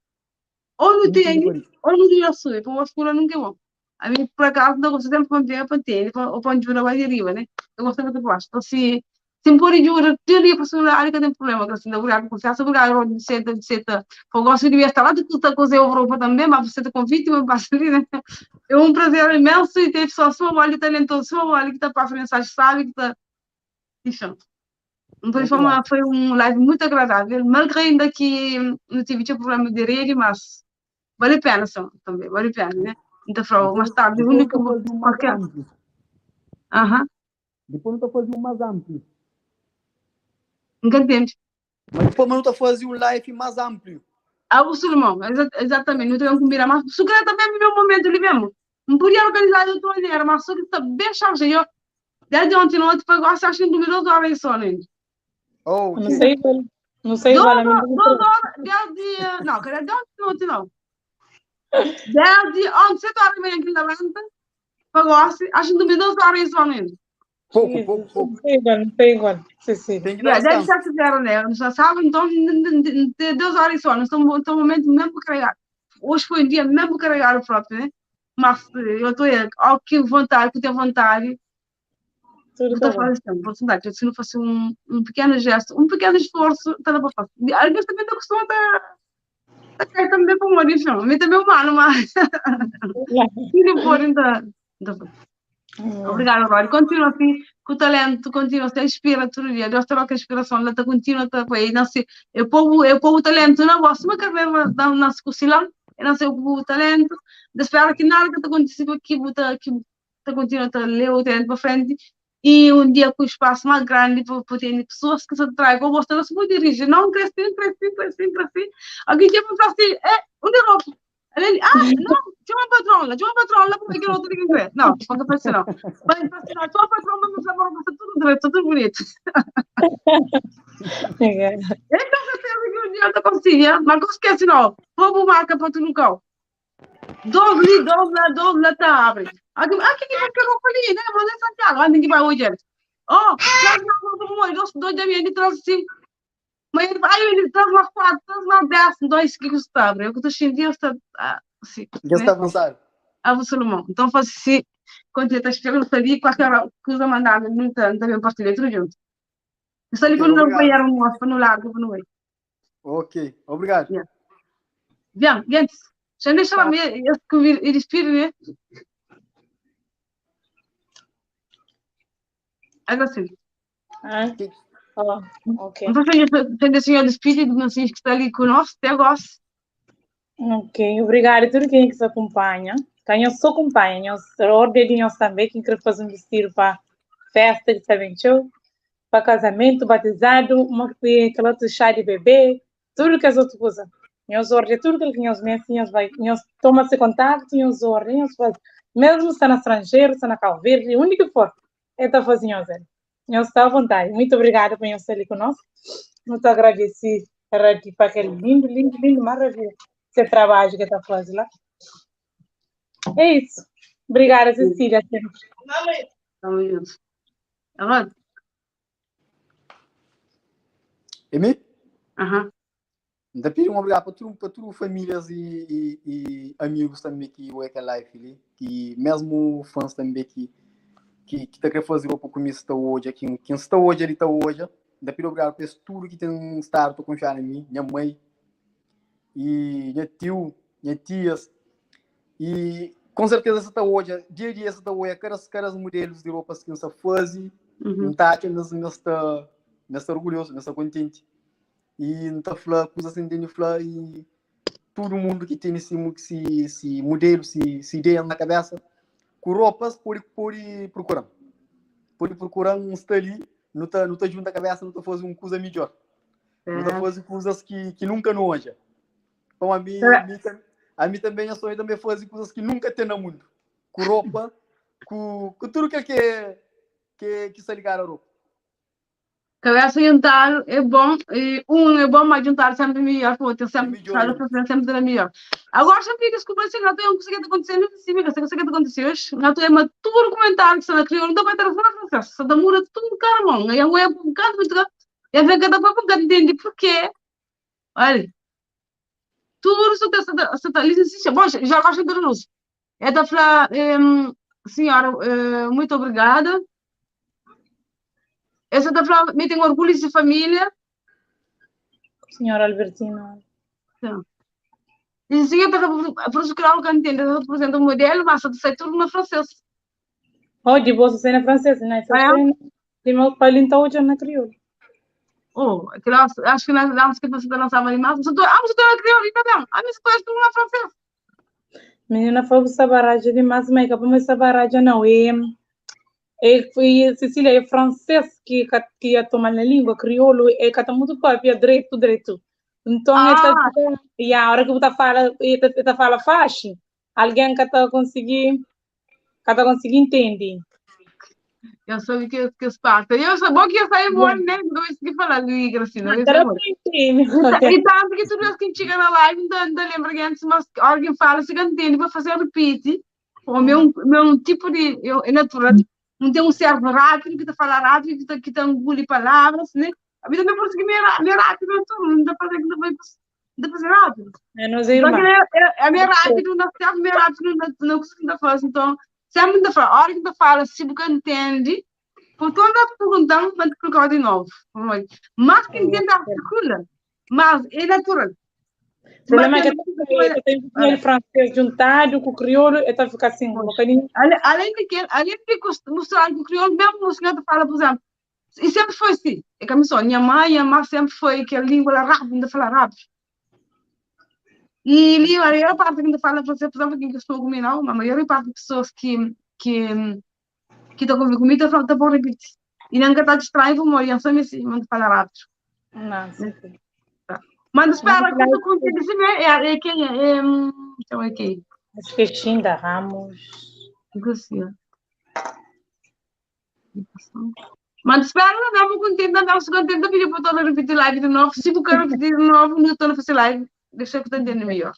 ou não tem, ou não tem a sua, porque a escola nunca é bom. A mim, por acaso, não gosto sempre de pega para ter, ou para onde vai de arriba, né? Eu gosto sempre de baixo. Então, se se pôr de jura, teria para a área que tem problema, que assim, obrigado, confiança, obrigado, de seta, de seta. Eu gosto de estar lá, de tudo coisa Europa também, mas você te convite, mas passa ali, né? É um prazer imenso e ter pessoa sua olha talentoso, sua olha que tá passando mensagem, sabe que tá. Enfim. Então, foi, uma, foi um live muito agradável, malgré ainda que não tive tinha problema de rede, mas vale a pena só, também, vale a pena, né? Então, falou, mais tarde, o único qualquer. Aham. Depois não tá fazer um mais amplo. Nunca entende. Mas depois não tá fazer um live mais amplo. Ah, o Solomon, exatamente, não tenho que combinar, mas se querer também viver um momento ali mesmo. Não podia organizar de outra maneira, mas só que está bem chargé. Eu, desde ontem à noite, foi agora, acho que dormi 2 horas e sono ainda. Oh, Não sei, não sei, vale 2 horas, desde, não, cadê de ontem à noite, não. Desde ontem, 7 horas da manhã que levanta, para agora, acho que dormi 2 horas e sono ainda. Pouco, pouco, pouco. Não sei igual, não sei igual. Sim. Tem que dar Deve descanso. ser fizeram, né? Já sabe, então, 2 horas e sono. Estou um momento mesmo carregado. Hoje foi um dia mesmo carregado próprio, né? Mas eu estou ao que vontade, que tenho vontade, Tudo estou tá a bom. fazer sempre, vou vontade. Se não fosse um pequeno gesto, um pequeno esforço, está para fazer. Às vezes também estou acostumada a cair também para morrer, não. A mim também é humano, mas se não for, então. então Obrigada, Rory. Continua assim, com o talento, continua assim, inspira todo dia. Deus troca a inspiração, ela tá continua tá aí, não sei, eu povo o talento na voz, uma carreira da na se eu não sei o talento, de espero que nada que te aconteça aqui, bota que tá continua a ler o talento para frente e um dia com espaço mais grande para poder pessoas que se atraem, como você não se pode dirigir, não cresce, cresce, cresce, cresce. Alguém tinha para assim, é, onde é roupa? Ele, ah, não, tinha uma patroa, tinha uma patroa, como é que eu outro ninguém crê? Não, pode aparecer não. Mas assim, não, tinha uma patroa, mas agora está tudo direito, tudo bonito. Então, certeza que um dia eu consigo, mas não esquece não, vou marca para tu no carro. 2 li, 2 lá, 2 lá, tá, abre. Aqui, aqui que vai pegar ali, né? Mas é Santiago, ah, ninguém vai hoje. Oh, traz mais um, dois, dois da minha, ele traz assim. Mas ele, aí ele traz mais quatro, traz mais 10, dois que custa, abre. Eu que estou sentindo, está, ah, assim, Já né? está avançado. Ah, Salomão. Então, faz assim, quando você está esperando ali, qualquer coisa mandada, não está também partilha, tudo junto. Está ali Ok, para não obrigado. apanhar um para no largo, para no meio. Ok, obrigado. Yeah. Bien, gente, já deixa lá, eu que despiro, né? Agora sim. Ah, oh, ok. Então, tenho o senhor despedido, não sei que está ali conosco, até agora. Ok, obrigada a tudo quem que se acompanha. Quem eu só acompanha, eu ordem de nós também, quem quer fazer um vestido para festa, que também show, para casamento, batizado, uma aquela outro chá de bebê, tudo que as outras coisas. Nós ordem, tudo que nós mesmos, nós vai, nós toma se contato, nós ordem, nós faz. Mesmo se está no estrangeiro, se está na Cabo Verde, onde que for, é tá fazendo nós. Nós está à vontade. Muito obrigada por estar ali conosco. Muito agradecido para aquele lindo, lindo, lindo, maravilha. Esse trabalho que está fazendo lá. É isso. Obrigada, Cecília, sempre. Tamo junto. Agora? Emi? Aham. Então, pedir um obrigado para tudo, para tudo famílias e amigos também que o Eka Life ali, que mesmo fãs também que tá querendo fazer roupa comigo está hoje aqui, quem está hoje ali está hoje. Então, pedir obrigado por tudo que tem estado a confiar em mim, minha mãe e minha tio, minha tias. E com certeza você está hoje, dia a dia você está hoje, cada modelos de roupas que você faz, não tá aqui, mas está orgulhoso, não está contente. E não está falando, coisa assim, tem falar e todo mundo que tem esse modelo, esse ideia na cabeça, com roupas, pode procurar. Pode procurar um está ali, não tá junto a cabeça, não tá fazendo uma coisa melhor. Não tá fazendo coisas que nunca não hoje. Então, a mim também, eu sonho também fazer coisas que nunca tem no mundo. Com roupa, com tudo que está ligado à roupa. Cabeça juntar é bom, e um é bom, mas juntar sempre melhor, o outro sempre, melhor. sabe, sempre será melhor. Agora, sempre fica desculpa, assim, não tem um que está acontecendo, sim, que está acontecendo hoje, não tem uma tudo comentário que está na crioula, não vai ter nada, só da mura tudo cara, mão, e eu é um bocado muito, e vem cada um bocado entende porquê. Olha, tudo isso está ali, bom, já gosto de luz. É da falar, senhora, muito obrigada. Essa da falar, me tenho orgulho de família. Senhora Albertina. Sim. Diz assim, por isso que eu não entendo, eu represento um modelo, mas sai tudo na francês. Oh, de bolsa sai na francês, né? É? Di meu pa li nta odja na kriolu. Oh, aquela, acho que na dança que você dançava demais. Você ah, você tá na crioulo, tá bem. Ah, mas você tá na francês. Menina foi essa baraja demais, mas é para essa baraja não. É, é, foi, Cecília, é francês que, que ia tomar na língua, crioulo, é que tá muito papia direito, direito. Então, é tá, e a hora que você fala, é tá fala fácil, alguém que tá conseguir, que tá conseguir entender. Eu soube que, que os partes. Eu sou bom que eu saí bom, né? Não consegui falar de Gracina. Eu E tanto que toda vez que chega na live, ainda, lembra que antes, mas alguém fala, se entende, vou fazer repeat. O meu, meu tipo de. Eu, é natural. Não tem um cérebro rápido que está falando rápido, que está que tá engole palavras, né? A vida me parece que meio, meio rápido, não dá para fazer, não dá para fazer rápido. É, nós é, irmã. É, é meio rápido, não é meio rápido, não, não consigo fazer. Então, sempre ainda fala, a hora que ainda fala, se você entende, por toda a pergunta, vai te colocar de novo. Mas que entende articula, mas é natural. O problema é que tem o francês juntado com o crioulo, então fica assim, um bocadinho. Além de que, além de mostrar com o crioulo, mesmo o senhor fala, por exemplo, e sempre foi assim. É que a minha mãe, minha mãe sempre foi que a língua era rápida, ainda fala rápido. E ali, a maior parte que ainda fala francês, por exemplo, quem estou comigo, não, a maior parte de pessoas que que que estão comigo, estão tá por repetir. E não está distraído, mas eu só me mando falar rápido. Não, sim. Tá. Mas espera, que eu consigo dizer, é, é quem é? É, então é quem? Acho que é Xinda Ramos. Garcia. Mas espera, não vou contente, não vou contente, pedir para toda repetir live de novo. Se eu quero repetir de novo, não estou a fazer live. Deixa que eu entender melhor.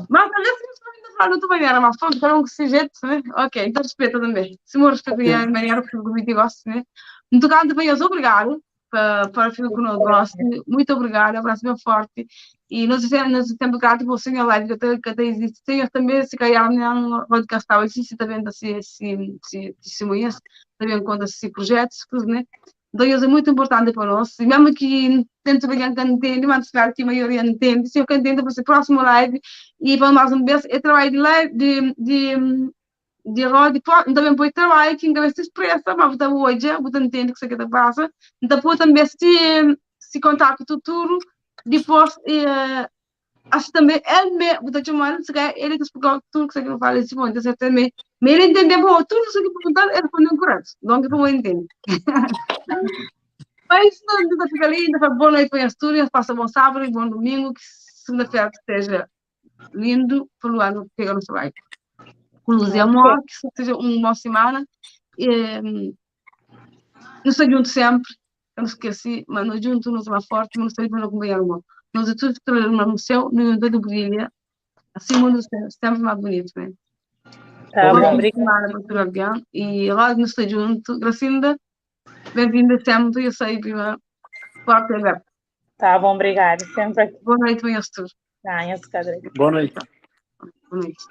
Mas talvez se você falar de outra maneira, mas pronto, cada um com seu jeito, né? Ok, então respeita também. Se me respeita a maneira que eu gosto, né? Muito grande também, eu obrigado para, para o que eu gosto. Muito obrigado, abraço bem forte. E nós temos sempre grato por você na live que que até existe. Senhor também, se calhar, não podcast existe também se se se testemunhas, também conta se projetos, né? Então, isso é muito importante para nós. E mesmo que tente bem que entende, mas espero que a maioria entende. Se eu que entendo, para o próximo live e para mais um vez, é trabalho de live, de, de, de roda, também pode trabalho que em se expressa, mas você hoje, você entende o que você passa. Então, pode também se, se contar com o futuro, depois, eh, acho também, ele me, você chamar, se quer, ele que explicar tudo que você quer falar, esse ponto, então, também, mas ele entende, bom, tudo que você perguntar, ele responde correto. Então, que eu entendo. Mas não, não fica ali, ainda boa noite para as Astúrias, passa bom sábado e bom domingo, que segunda-feira seja lindo, pelo ano pega no trabalho. Com luz e amor, que seja uma boa semana. E, não estou junto sempre, eu não esqueci, mas nós juntos, nós somos forte, mas não estou para acompanhar o mundo. Nós todos trabalhamos no céu, no mundo brilha, assim o mundo sempre mais bonito, né? Tá bom, obrigada por tudo alguém. E lá nos estou junto, Gracinda, bem-vinda sempre, eu sei, prima, forte e aberto. Tá bom, obrigada. Sempre aqui. Boa noite, bem, Tá, Boa noite. Boa noite.